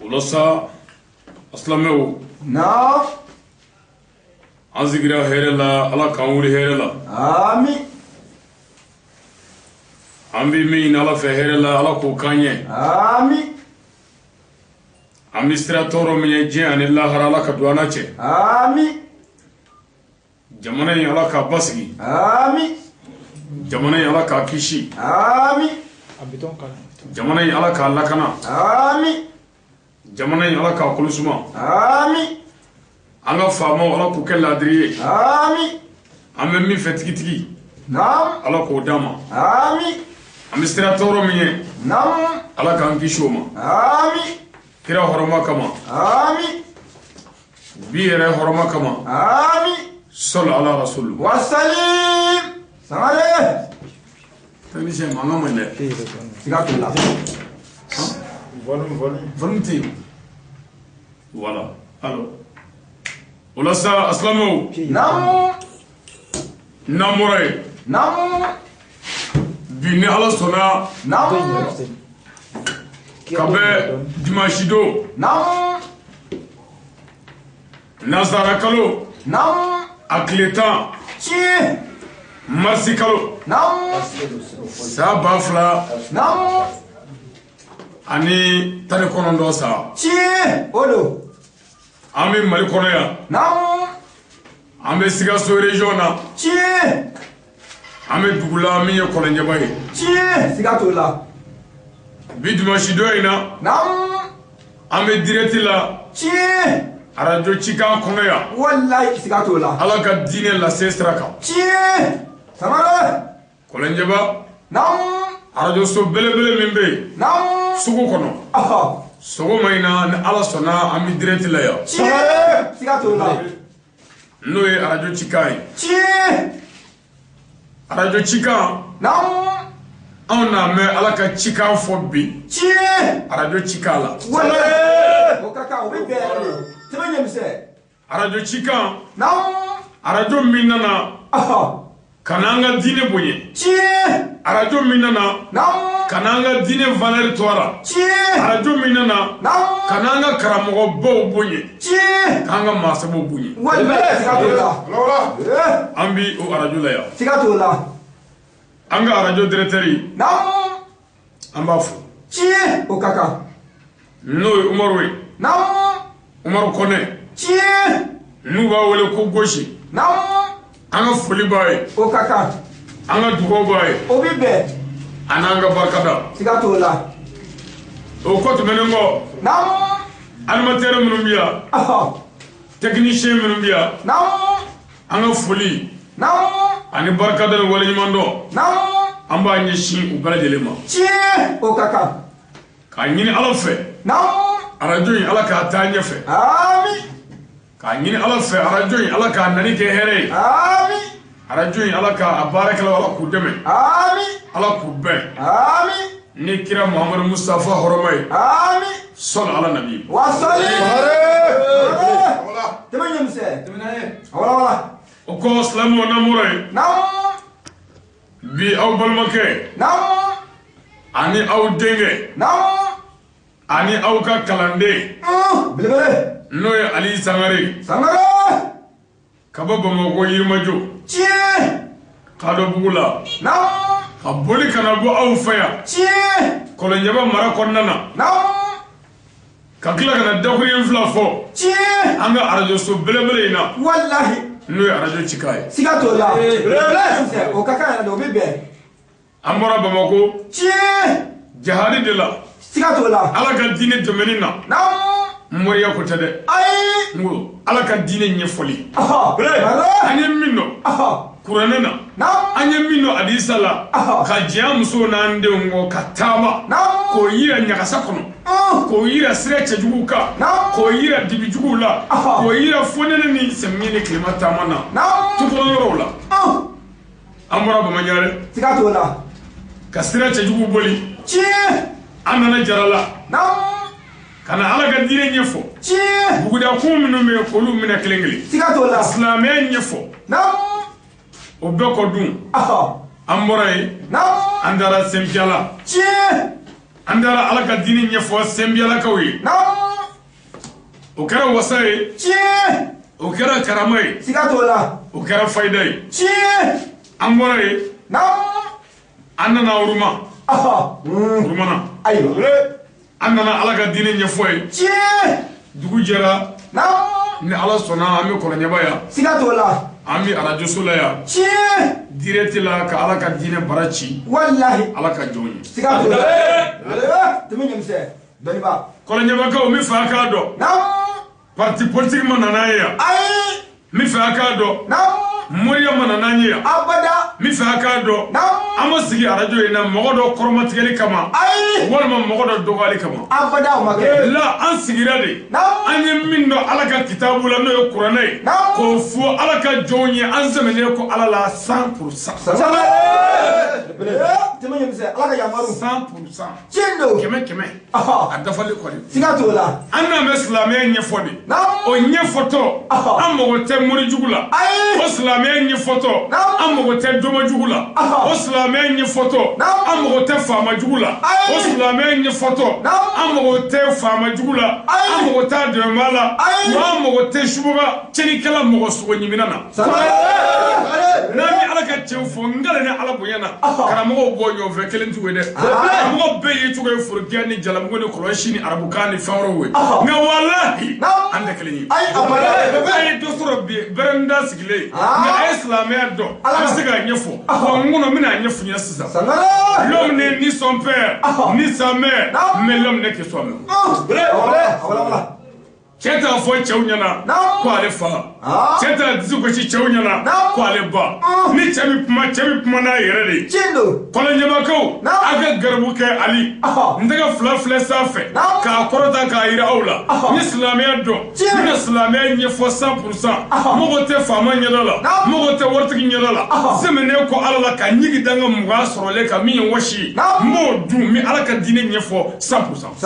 O la sa, silamɛw, Naam. An sigira hɛrɛ la, Ala k'an wuli hɛrɛ la. Ami. An bɛ min ɲini Ala fɛ hɛrɛ la, Ala k'o k'an ye. Ami. An bɛ sira tɔɔrɔ min ye diɲɛ ani lahara, Ala ka don an n'a cɛ. Ami. Jamana in, Ala k'a basigi. Ami. Jamana in, Ala k'a kisi. Ami. Jamana in, Ala k'a lakana. Ami. Jamana in, Ala k'a kolosuma. Ami. An ka faamaw, Ala k'u kɛ laadiri ye. Ami. An bɛ min fɛ tigitigi, Naam. Ala k'o d'an ma. Ami. An bɛ sira tɔɔrɔ min ye, Naam. Ala k'an kisi o ma. Ami. Kira hɔrɔma kama, Ami. bi yɛrɛ hɔrɔma kama, Ami. Sɔli ala rasulu. Wasalim. Sangare. Technicien, mankan man ɲi dɛ. Siga t'o la. Volume, volume. Volume tɛ yen. Voilà, alors, o la sa, silamɛw, Naam. n'an bɔra yen, Naam. bi, ni Ala sɔnna, Naam. ka bɛn dimanche don, Naam. Nansara kalo Naam. a tile 10, Tiɲɛ. Marisi kalo, Naam. san 2019 Naam. san. Tiɲɛ. O don. An bɛ Mali kɔnɔ yan. Naam. An bɛ Sikaso région na. Tiɲɛ. An bɛ dugu la min ye Kɔlɔnjɛba ye. Tiɲɛ. Siga t'o la. Bi dimanche don in na, Naam. an bɛ direct la Tiɲɛ. Arajo Cikan kɔnɔ yan, Walayi, siga t'o la. Ala ka diinɛ lase sira kan. Tiɲɛ. Sangare. Kɔlɔnjɛba, Naam. arajoso belebele min bɛ yen Naam. sugu kɔnɔ, Ɔhɔ. sɔgɔma in na, ni Ala sɔnna, an bɛ direct la yan, Tiɲɛ. Siga t'o la. N'o ye Arajo Cikan ye. Tiɲɛ. Arajo Cikan, Naam. anw n'a mɛn Ala ka cikan fɔ bi Tiɲɛ. Arajo Cikan la. Walayi. O ka kan, o bɛ bɛn yɛrɛ de. Sɛbɛn ɲɛmisɛn. Arajo Cikan, Naam. arajo min nana Ɔhɔ. ka n'an ka diinɛ bonya, Tiɲɛ. Arajo min nana Naam. ka n'an ka diinɛ valeur to a la, Tiɲɛ. arajo min nana Naam. ka n'an ka karamɔgɔbaw bonya, Tiɲɛ. k'an ka maasabaw bonya, Walayi, siga t'o la. Eh, an bi o arajo la yan. Siga t'o la. An ka arajo directeur, Naam. an b'a fo, Tiɲɛ. O ka kan. N'o ye Umaru ye, Naam. Umaru Kɔnɛ, Tiɲɛ. N'u b'a wele ko Gosi. Naam. An ka foli b'a ye, O ka kan. An ka dugawu b'a ye, O bɛ bɛn. A n'an ka barikada. Siga t'o la. O kɔ tɛmɛnen kɔ, Naam. Animateur minnu bɛ yan, Ɔhɔ. Technicien minnu bɛ yan, Naam. An ka foli Naam. ani barikada ni waleɲumandɔn, Naam. An b'a ɲɛsin u bɛɛ lajɛlen ma. Tiɲɛ. O ka kan. K'a ɲini Ala fɛ, Naam. arajo in, Ala k'a taa ɲɛfɛ. Ami. K'a ɲini Ala fɛ, arajo in, Ala k'a nani kɛ hɛrɛ ye. Ami. Arajo in, Ala k'a baarakɛlaw, Ala k'u dɛmɛ, Ami. Ala k'u bɛn Ami. Ni kira Muhamadu Mustafa hɔrɔma ye, Ami. Sɔli ala nabi. Wasali. Tɛmɛ ɲɛmisɛn. Wala wala. O kɔ, silamɛw, n'an bɔra yen, Naam. Bi, aw balimakɛ Naam. ani aw denkɛ Naam. ani aw ka kalanden, Belebele. N'o ye Ali Sangare, Sangare. Ka bɔ Bamakɔ Yirimajɔ, Tiɲɛ. Kadɔbugu la, Naam. Ka boli ka na bɔ aw fɛ yan, Tiɲɛ. Kɔlɔnjɛba mara kɔnɔna na, Naam. Ka tila ka na dakuruɲɛ fila fɔ Tiɲɛ. an ka arajoso belebele in na, Walahi. N'o ye Arajo Cikan ye. Siga t'o la. Belebele. O ka kan yɛrɛ de, o bɛ bɛn. An bɔra Bamakɔ Tiɲɛ. jahadi de la, Siga t'o la. Ala ka diinɛ dɛmɛni na. Naam. Moriya ko tɛ dɛ. Ayi. N ko Ala ka diinɛ ɲɛfɔli, Ɔhɔ. An ye min dɔn Ɔhɔ. kuranɛ na, Naam. An ye min dɔn hadisa la, Ɔhɔ. Ka jɛ an musow n'an denw kɔ ka taama, Naam. K'o yira ɲagasa kɔnɔ, K'o yira sira cɛjuguw kan, Naam. K'o yira dibijuguw la, Ɔhɔ. K'o yira fonɛnɛ ni sɛmiyɛ ni tilema taama na, Naam. Tukɔnɔ yɔrɔw la. An bɔra Bamaɲare, Siga t'o la. Ka sira cɛjuguw boli, Tiɲɛ. An nana Jarala, Naam. Ka na Ala ka diinɛ ɲɛfɔ, Tiɲɛ. Bugudakun minnu bɛ yen, k'olu minɛ kelen kelen, Siga t'o la. Silamɛya ɲɛfɔ, Naam. O bɛɛ kɔ dun, Ɔhɔ. An bɔra yen, Naam. An taara Sɛnpiyala, Tiɲɛ. An taara Ala ka diinɛ ɲɛfɔ Sɛnpiyalakaw ye. Naam. O kɛra wasa ye. Tiɲɛ. O kɛra karama ye. Siga t'o la. O kɛra fayida ye. Tiɲɛ. An bɔra yen. Naamu. An nana Uruma. Urumana. Ayiwa. An nana Ala ka diinɛ ɲɛfɔ ye. Tiɲɛ. Dugu jɛra. Naamu. Ni Ala sɔnna an bɛ Kɔlɔnjɛba yan. Siga t'o la. An bɛ arajoso la yan. Tiɲɛ. Direct la ka Ala ka diinɛ bara ci. Walahi. Ala ka jɔnw ye. Siga t'o la. Tɛmɛ ɲɛmisɛn. Dɔnniba. Kɔlɔnjɛbakaw n bɛ fɛ a k'a dɔn. Naamu. Parti politique ma nana ye yan. Ayi. N bɛ fɛ a k'a dɔn. Naamu. Moriya ma nana ye yan. Abada. N bɛ fɛ a k'a dɔn. Naamu. An ma sigi arajo in na mɔgɔ dɔ kɔrɔmatigɛli kama. Ayi. Walima mɔgɔ dɔ dɔgɔyali kama. Abada o ma kɛ. La an sigira de. Naamu. An ye min dɔn Ala ka kitabu la n'o ye kuranɛ ye. Naamu. K'o fɔ Ala ka jɔnw ye an sɛmɛnen ko Ala la 100%. Tɛmɛ ɲɛmisɛn Ala ka yamaru. 100%. Tiɲɛ don. 100. A dafalen kɔni. Siga t'o la. An n'an bɛ silamɛya ɲɛfɔ de. Naamu. O ɲɛfɔtɔ. An mago tɛ mori jugu la. Ayi. O silamɛya ɲɛfɔtɔ. Naamu. An mago tɛ doma jugu la. Ɔhɔ. O silamɛya ɲɛfɔtɔ. Naamu. An mago tɛ faama jugu la. Ayi. O silamɛya ɲɛfɔtɔ. Naamu. An mago tɛ faama jugu la. Ayi. An mago t'a dɛmɛbaa la. Ayi. Wa an mago tɛ subaga tiɲɛnikɛla mɔgɔ sogo ɲimina na. Sangare. N'an bɛ Ala ka cɛw fɔ n kalen ni Ala bonya na. Karamɔgɔw bɔ ɲɔgɔn fɛ kelen t'u ye dɛ. Karamɔgɔ bɛɛ ye cogo ye forokiyɛ ni jalamugu ni kɔlɔsi ni arabukan ni fɛn wɛrɛw ye. Nka walahi an tɛ kelen ye. Ayi abada. A ye dɔ sɔrɔ bi bɛrɛnda sigilen nka a ye silamɛya dɔn a bɛ se k'a ɲɛfɔ wa n kɔnɔ n bɛna a ɲɛfɔ ɲɛna sisan. Sangare. L'homme n'est ni son père ni sa mère, mais l'homme n'est que soi-même. Wala. Cɛ t'a fɔ cɛw ɲɛna ko ale fa. Cɛ t'a disi gosi cɛw ɲɛna ko ale ba. Ni cɛ bɛ kuma, cɛ bɛ kuma n'a yɛrɛ de ye. Tiɲɛ don. Kɔlɔnjɛbakaw a ka garibu kɛ Ali. N tɛgɛ fila filɛ sanfɛ k'a kɔrɔta k'a yira aw la. N ye silamɛya dɔn. N bɛna silamɛya ɲɛfɔ 100%. Mɔgɔ tɛ faama ɲɛda la. Mɔgɔ tɛ waritigi ɲɛda la. Sɛmɛnen kɔ Ala la ka ɲigi da n ka 20 sɔrɔlen kan min ye wɔsi ye. N b'o dun n bɛ Ala ka diinɛ ɲɛfɔ 100%.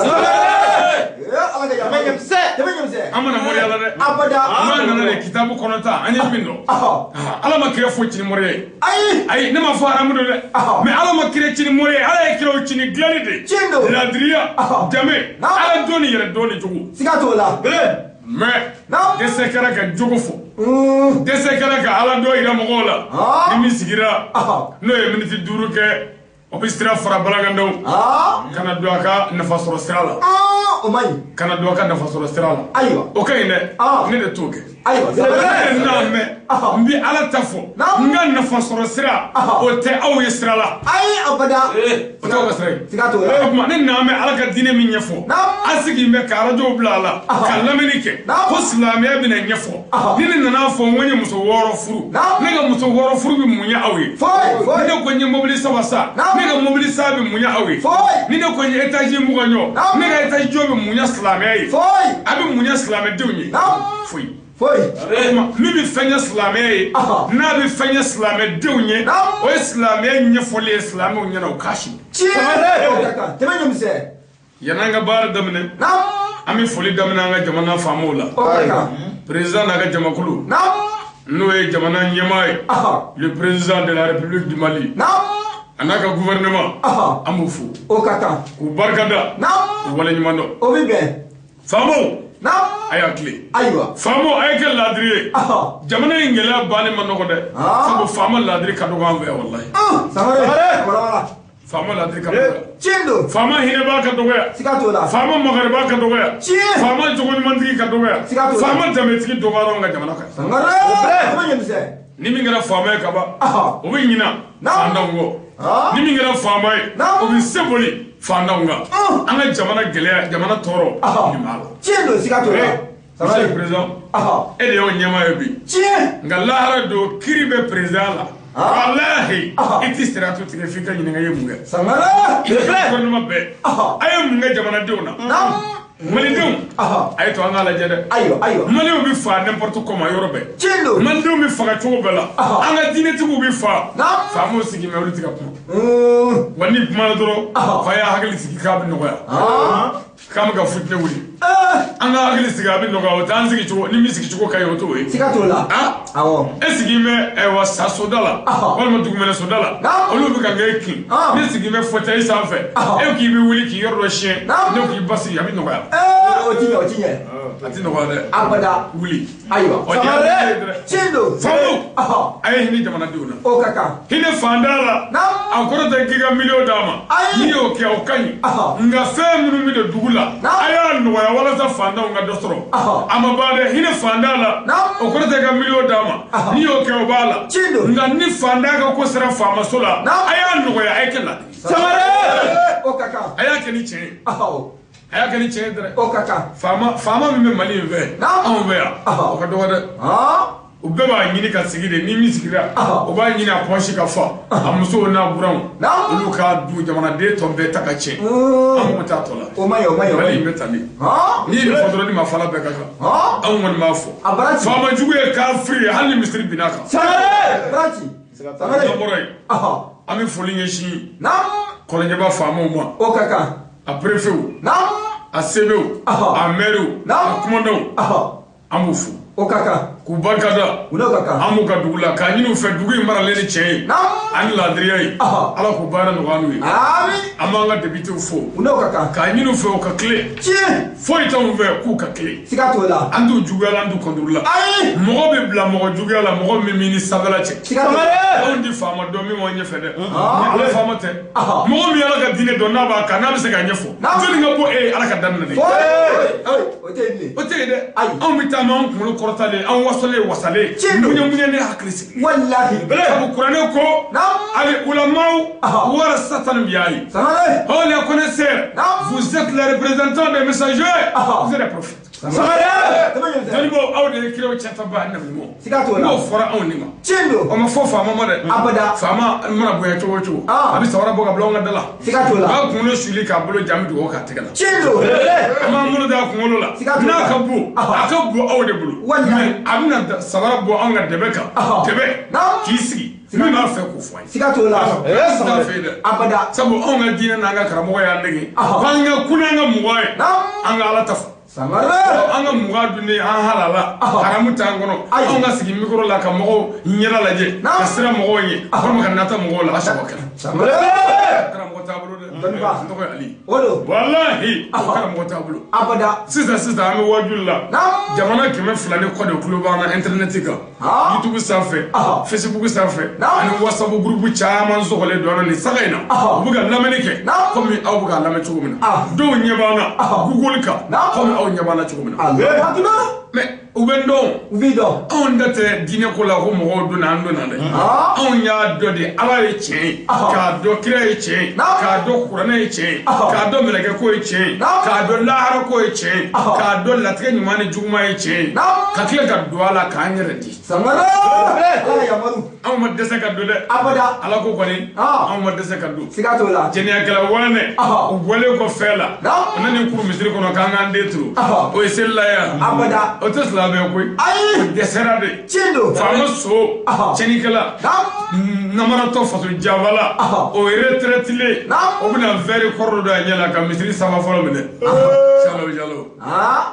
Ala ka yamaru. Tɛmɛ ɲɛmisɛn. An mana moriya la dɛ. Abada. An nana de kitabu kɔnɔ ta an ye min dɔn. Ala ma kira fo ci ni moriya ye. Ayi. Ayi ne ma fɔ haramu don dɛ. Mais Ala ma kira ci ni moriya ye. Ala ye kiraw ci ni dilanni de. Tiɲɛ don. Ladiriya. Danbe. Ala dɔn ni yɛrɛ dɔn ni jogo. Siga t'o la. Mais dɛsɛ kɛra ka jogo fɔ. Dɛsɛ kɛra ka Ala dɔn yira mɔgɔw la. Ni min sigira n'o ye miniti 5 kɛ o bɛ sira fara balakandaw. Kana don a ka nafasɔrɔ sira la. O man ɲi. Kana don a ka nafasɔrɔ sira la. Ayiwa. O ka ɲi dɛ. Ne de t'o kɛ. Ayiwa. Ne n'a mɛn n bɛ Ala ta fɔ. N ka nafasɔrɔ sira o tɛ aw ye sira la. Ayi abada. O t'aw ka sira ye. Siga t'o la. O tuma ne n'a mɛn Ala ka diinɛ min ɲɛfɔ. An sigi bɛ ka arajow bila a la. Ka lamɛnni kɛ. Ko silamɛya bɛna ɲɛfɔ. Ni ne nana fɔ n ko n ye muso 6 furu. Ne ka muso 6 furu bɛ mun ɲɛ aw ye. Foyi. Ni ne ko n ye mobili 3 san. Ne ka mobili 3 bɛ mun ɲɛ aw ye. Foyi. Ni ne ko n ye étage 20 jɔ. Ne ka étage jɔ bɛ mun ɲɛ silamɛya ye. Foyi. A bɛ mun ɲɛ silamɛdenw ye. Foyi. Foyi. Min bɛ fɛn ɲɛ silamɛya ye, n'a bɛ fɛn ɲɛ silamɛdenw ye, o ye silamɛya ɲɛfɔli ye silamɛw ɲɛna o k'a si. Tiɲɛ. Tɛmɛ ɲɛmisɛn. Yan'an ka baara daminɛ. An bɛ foli daminɛ an ka jamana faamaw la. Président n'a ka jamakulu. N'o ye jamana ɲɛmaa ye. Le président de la République du Mali. A n'a ka gouvernement. An b'u fo. O ka kan. K'u barikada. K'u waleɲuman dɔn. O bɛ bɛn. Faamaw. A y'a tile. Ayiwa. Faamaw a ye kɛ laadiri ye. Jamana in gɛlɛya bannen ma nɔgɔ dɛ. Sabu faama laadiri ka dɔgɔ an fɛ yan walahi. Sangare. Wala. Faama laadiri ka dɔgɔ. Tiɲɛ don. Faama hinɛbaa ka dɔgɔya. Siga t'o la. Faama makariba ka dɔgɔya. Tiɲɛ. Faama jogoɲumantigi ka dɔgɔya. Siga t'o la. Faama danbetigi dɔgɔyara anw ka jamana kan. Sangare. Tɛmɛ ɲɛmisɛn. Ni min kɛra faama ye kaban. O bɛ ɲina. Faantanw kɔ. Ni min kɛra faama ye. O bɛ se boli. Faantanw kan. An ka jamana gɛlɛya, jamana tɔɔrɔ. Nin b'a la. Tiɲɛ don, siga t'o la. Monsieur le président. E de y'anw ɲɛmaa ye bi. Tiɲɛ. Nka lahara don kiiri bɛ président la. Walahi i ti siratu tigɛ f'i ka ɲininka i ye mun kɛ. Sangare. I gouvernement bɛɛ. A ye mun kɛ jamanadenw na. Malidenw. A ye to an k'a lajɛ dɛ. Ayiwa ayiwa. Malidenw bɛ fa n'importe comment yɔrɔ bɛɛ. Tiɲɛ don. Malidenw bɛ faga cogo bɛɛ la. An ka diinɛtigiw bɛ fa. Faamaw sigi mɛ olu tɛ ka kuma. Wa ni kumana dɔrɔn. Fa y'a hakili sigi k'a bɛ nɔgɔya. K'an bɛ ka futinɛ wuli. An ka hakili sigi a bɛ nɔgɔya o t'an sigi cogo ni min sigi cogo ka ɲi o t'o ye. Siga t'o la. Awɔ. E sigi bɛ ayiwa sasoda la walima dugumɛnɛsoda la olu bɛ ka k'e kin ne sigi bɛ fauteuil sanfɛ e k'i bɛ wuli k'i yɔrɔ dɔ siɲɛ ne k'i basigi a bɛ nɔgɔya. O ti ɲɛ o ti ɲɛ. A ti nɔgɔya dɛ. Abada. Wuli. Ayiwa. Sangare. Tiɲɛ don. Faamaw. A ye hinɛ jamanadenw na. O ka kan. Hinɛ fantan la. A kɔrɔ tɛ k'i ka miliyɔn d'a ma. N'i y'o kɛ o ka ɲi. Nka fɛn minnu bɛ don dugu la. A y'a nɔgɔya walasa fantanw ka dɔ sɔrɔ. A ma ban dɛ hinɛ fantan la. O kɔrɔ tɛ ka miliyɔn d'a ma. N'i y'o kɛ o b'a la. Tiɲɛ don. Nka ni fantan ka ko sera faamaso la. A y'a nɔgɔya a ye kɛ laadiri. Sangare. O ka kan. A y'a kɛ ni tiɲɛ ye. A y'a kɛ ni tiɲɛ ye dɛ. O ka kan. Faama min bɛ Mali in fɛ. Anw fɛ yan. O ka dɔgɔ dɛ. U bɛɛ b'a ɲini ka sigi de ni min sigira o b'a ɲini a pɔsi ka fa a musow n'a buranw olu ka du jamanaden tɔ bɛɛ ta ka tiɲɛ an mako t'a tɔ la. O ma ɲi o ma ɲi. Mali in bɛ tan de. N'i ye nin fɔ dɔrɔn ni ma fala bɛɛ ka kan. Anw kɔni b'a fɔ. Faama jugu ye kafiri ye hali ni misiri binna kan. Sangare. Baranci. Sangare. N'an bɔra yen. An bɛ foli ɲɛsin. Kɔlɔnjɛba faamaw ma. O ka kan. A préfetw. A CBw. A mairew. A commandantw. An b'u fo. O ka kan. K'u barika da. U n'o ka kan. An b'u ka dugu la k'a ɲini u fɛ dugu in maralen ni tiɲɛ ye. Ani laadiriya ye. Ala k'u baara nɔgɔya n'u ye. Ami. An b'an ka députés fo. U n'o ka kan. K'a ɲini u fɛ u ka tilen. Tiɲɛ. Foyi t'anw fɛ k'u ka tilen. Siga t'o la. An t'u juguya la an t'u kɔnturu la. Ayi. Mɔgɔ bɛ bila mɔgɔ juguya la mɔgɔ min b'i ni sanfɛla cɛ. Siga t'o la. Anw ti faama dɔn min b'an ɲɛfɛ dɛ. Ni ala faama tɛ. Mɔgɔ min ala ka diinɛ dɔn n'a b'a kan n'a bɛ se k'a ɲɛfɔ. Jɔnni ka bɔ e ye ala ka daminɛ de. O tɛ yen bilen. O tɛ yen dɛ. Ayi. Anw bɛ taa n'an kunkolo kɔrɔtalen an wasalen wasalen. Tiɲɛ don. Muɲɛ ne hakili sigi. Walahi. Sabu kuranɛ ko. Ali ulamaw. Warasatan biyayi. Sangare. Oh les connaisseurs. Vous êtes les représentants des messagers. Vous êtes les prophètes. Sangare. Dɔnnibaw aw de ye kiraw cɛtaba nabi ɲumanw. Siga t'o la. N'o fɔra anw de ma. Tiɲɛ don. O ma fɔ faama ma dɛ. Abada. Faama mana bonya cogo o cogo. A bɛ samara bɔ ka bila anw ka da la. Siga t'o la. A b'a kunkolo suli k'a bolo jami dugawu k'a tɛgɛ la. Tiɲɛ don. An b'an bolo da kunkolo la. Siga t'o la. N'a ka bon. A ka bon aw de bolo. Walahi. A bɛna samara bɔ anw ka dɛbɛ kan. Dɛbɛ. K'i sigi. Min b'a fɛ k'o fɔ an ye. Siga t'o la. An t'a fɛ yen dɛ. Abada. Sabu anw ka diinɛ n'an ka karamɔgɔ y'an dege. K'an ka kun n'an ka mɔgɔ ye. An ka Ala ta fɔ. Sangare. An ka mugan dunnen an halala haramu t'an kɔnɔ anw ka sigi mikoro la ka mɔgɔw ɲɛda lajɛ ka sira mɔgɔw ɲɛ walima ka nata mɔgɔw la a sɔrɔ kɛra. Sangare. Karamɔgɔ t'a bolo dɛ. Dɔnniba. N tɔgɔ ye Ali. O don. Walahi karamɔgɔ t'a bolo. Abada. Sisan sisan an bɛ wajuli la. Jamana 200 ni kɔ de tulo b'an na internet kan. YouTube sanfɛ. Facebook sanfɛ. Ani WhatsApp groupe caman sɔgɔlen don an na nin saga in na. U bɛ ka lamɛnni kɛ. Komi aw bɛ k'a lamɛn cogo min na. Dɔw ɲɛ b'an na. Google kan. Komi aw ɲɛ b'an na cogo min na. Mais u bɛ n dɔn. U b'i dɔn. Anw da tɛ diinɛ ko la ko mɔgɔw donna an donna dɛ. Anw y'a dɔn de Ala ye tiɲɛ ye. K'a dɔn kira ye tiɲɛ ye. K'a dɔn kuranɛ ye tiɲɛ ye. K'a dɔn mɛlɛkɛ ko ye tiɲɛ ye. K'a dɔn lahara ko ye tiɲɛ ye. K'a dɔn latigɛ ɲuman ni juguman ye tiɲɛ ye. Ka tila ka don a la k'an yɛrɛ di. Sangare. Ala yamaru. Anw ma dɛsɛ ka don dɛ. Abada. Ala ko kɔni. Anw ma dɛsɛ ka don. Siga t'o la. Jɛnɛyakɛla wanɛ. U bɔlen kɔ fɛn la. U nana kuru misiri kɔnɔ k'an k'an den turu. O ye seli la yan. Abada. O tɛ silamɛ koyi. Ayi. Dɛsɛra de. Tiɲɛ don. Faama so. Tiɲɛnikɛla. Namaratɔ faso jabala. O ye retraité. O bɛna verre kɔrɔ dɔ a ɲɛ la ka misiri saba fɔlɔ minɛ. Jalo jalo.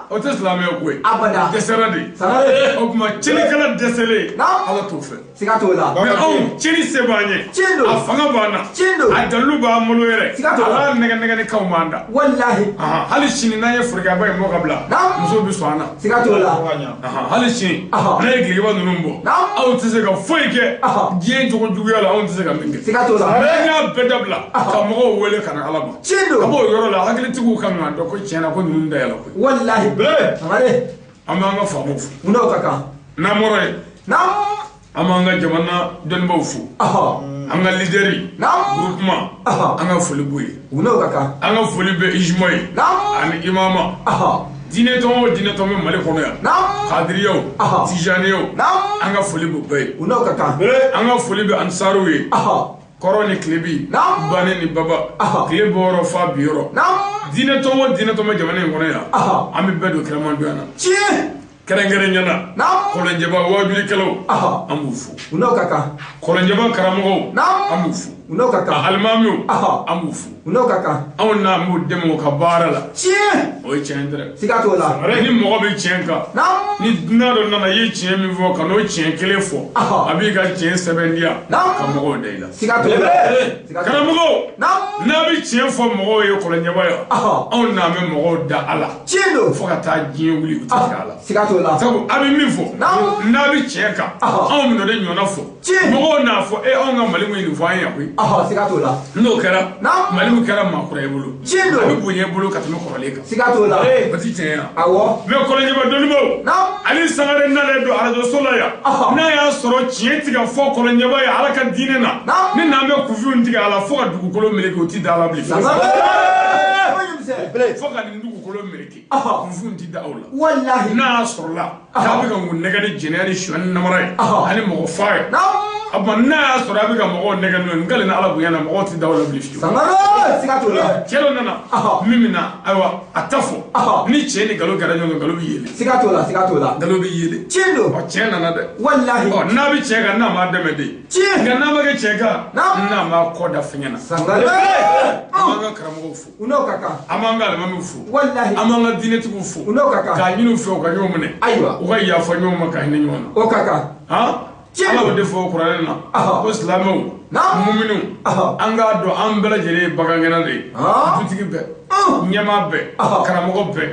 O tɛ silamɛ koyi. Abada. Dɛsɛra de. Sangare. O tuma tiɲɛnikɛla dɛsɛlen. Ala t'o fɛ. Siga t'o la. Mais anw tiɲɛni se b'an ye. Tiɲɛ don. A fanga b'an na. Tiɲɛ don. A dalilu b'an bolo yɛrɛ. Siga t'o la. A n'a nɛgɛ-nɛgɛnikaw b'an da. Walahi. Hali sini n'an ye forokiyaba in bɔ ka bila. Musow bɛ sɔn an na. Siga t'o la. Hali sini n'a ye gilikiba ninnu bɔ. Aw tɛ se ka foyi kɛ. Diɲɛ cogo juguya la anw tɛ se ka min kɛ. Siga t'o la. N'an y'a bɛɛ dabila. Ka mɔgɔw wele ka na Ala ma. Tiɲɛ don. A b'o yɔrɔ la hakilitigiw kan k'a dɔn ko tiɲɛna ko ninnu dayɛlɛ koyi. Walahi. Sangare. An b'an ka faamaw fo. Mun n'o ka kan. N'an bɔra yen. An b'an ka jamana dɔnnibaaw fo. An ka lideri. Groupement. An ka foli b'u ye. U n'o ka kan. An ka foli bɛ Ijima ye. Ani Imama. Diinɛ tɔn o diinɛ tɔn bɛ Mali kɔnɔ yan. Kadiriyaw. Tijaniyaw. An ka foli b'u bɛɛ ye. U n'o ka kan. An ka foli bɛ Ansaruw ye. Kɔrɔ ni tilebi. Bani ni baba. Tile bɔyɔrɔ fa bi yɔrɔ. Diinɛ tɔn o diinɛ tɔn bɛ jamana in kɔnɔ yan. An bɛ bɛɛ don kiramandonya na. Tiɲɛ. Kɛrɛnkɛrɛnnenya la Kɔlɔnjɛba waajulikɛlaw an b'u fo. U n'o ka kan. Kɔlɔnjɛba karamɔgɔw an b'u fo. U n'o ka kan. Alimamiw an b'u fo. U n'o ka kan. Anw n'an b'u dɛmɛ u ka baara la. Tiɲɛ. O ye tiɲɛ dɛ. Siga t'o la. Ni mɔgɔ bɛ tiɲɛ kan. Ni dunan dɔ nana i ye tiɲɛ min fɔ ka n'o tiɲɛ kelen fɔ. A b'i ka tiɲɛ sɛbɛntiya. Ka mɔgɔw da i la. Siga t'o la. Karamɔgɔw. N'a bɛ tiɲɛ fɔ mɔgɔw ye Kɔlɔnjɛba yan. Anw n'an bɛ mɔgɔw da a la. Tiɲɛ don. Fo ka taa diɲɛ wuli u tɛ tigɛ a la. Siga t'o la. Sabu a bɛ min fɔ. N'a bɛ tiɲɛ kan. Anw bɛ n'o de ɲɔgɔnna fɔ. Mɔgɔw n'a fɔ e anw ka Mali min nin fɔ an ye yan koyi. Siga t'o la. N'o kɛra. Mali min kɛra maa kura i bolo. Tiɲɛ don. A bɛ bonya i bolo ka tɛmɛ kɔrɔlen kan. Siga t'o la. O ti tiɲɛ ye wa? Awɔ. Mais Kɔlɔnjɛba dɔnnibaw. Ali Sangare nalen don arajoso la yan. N'a y'a sɔrɔ tiɲɛ ti ka fɔ Kɔlɔnjɛba ye Ala ka diinɛ na. Ni n'an bɛ kunfinw tigɛ a la fo ka dugukolo meleke o ti da a la bilen. Fo ka nin dugukolo meleke. Kunfinw ti da aw la. Walahi. N'a y'a sɔrɔ la. K'a bɛ ka nɛgɛ ni jɛnɛya ni sonyani ni namara ye. Ani mɔgɔ fa ye. A tuma n'a y'a sɔrɔ a bɛ ka mɔgɔw nɛgɛ n'o ye n kalen ala bonya na mɔgɔw ti da o la bilen fiyewu. Sangare siga t'o la. Cɛ dɔ nana min bɛ na ayiwa a ta fɔ ni cɛ ni nkalon kɛra ɲɔgɔn kan nkalon bɛ yeelen. Siga t'o la siga t'o la. Nkalon bɛ yeelen. Tiɲɛ don. Ɔ cɛ nana dɛ. Walahi. Ɔ n'a bɛ cɛ kan n'a m'a dɛmɛ de. Tiɲɛ. Nka n'a ma kɛ cɛ kan n'a m'a kɔ da fɛngɛ na. Sangare. An b'an ka karamɔgɔw fo. U n'o ka kan. An b'an ka alimamiw fo. Walahi. An b'an ka diinɛtigiw fo. U n'o ka kan. K'a ɲini u fɛ u ka ɲɔgɔn minɛ. Ayiwa. U ka yafa ɲɔgɔn ma ka hinɛ ɲɔgɔn na. O ka kan. Han. Ala b'o de fɔ kuranɛ na ko silamɛw muminiw an k'a dɔn an bɛɛ lajɛlen ye bagangɛnna de ye dutigi bɛɛ ɲɛmaa bɛɛ karamɔgɔ bɛɛ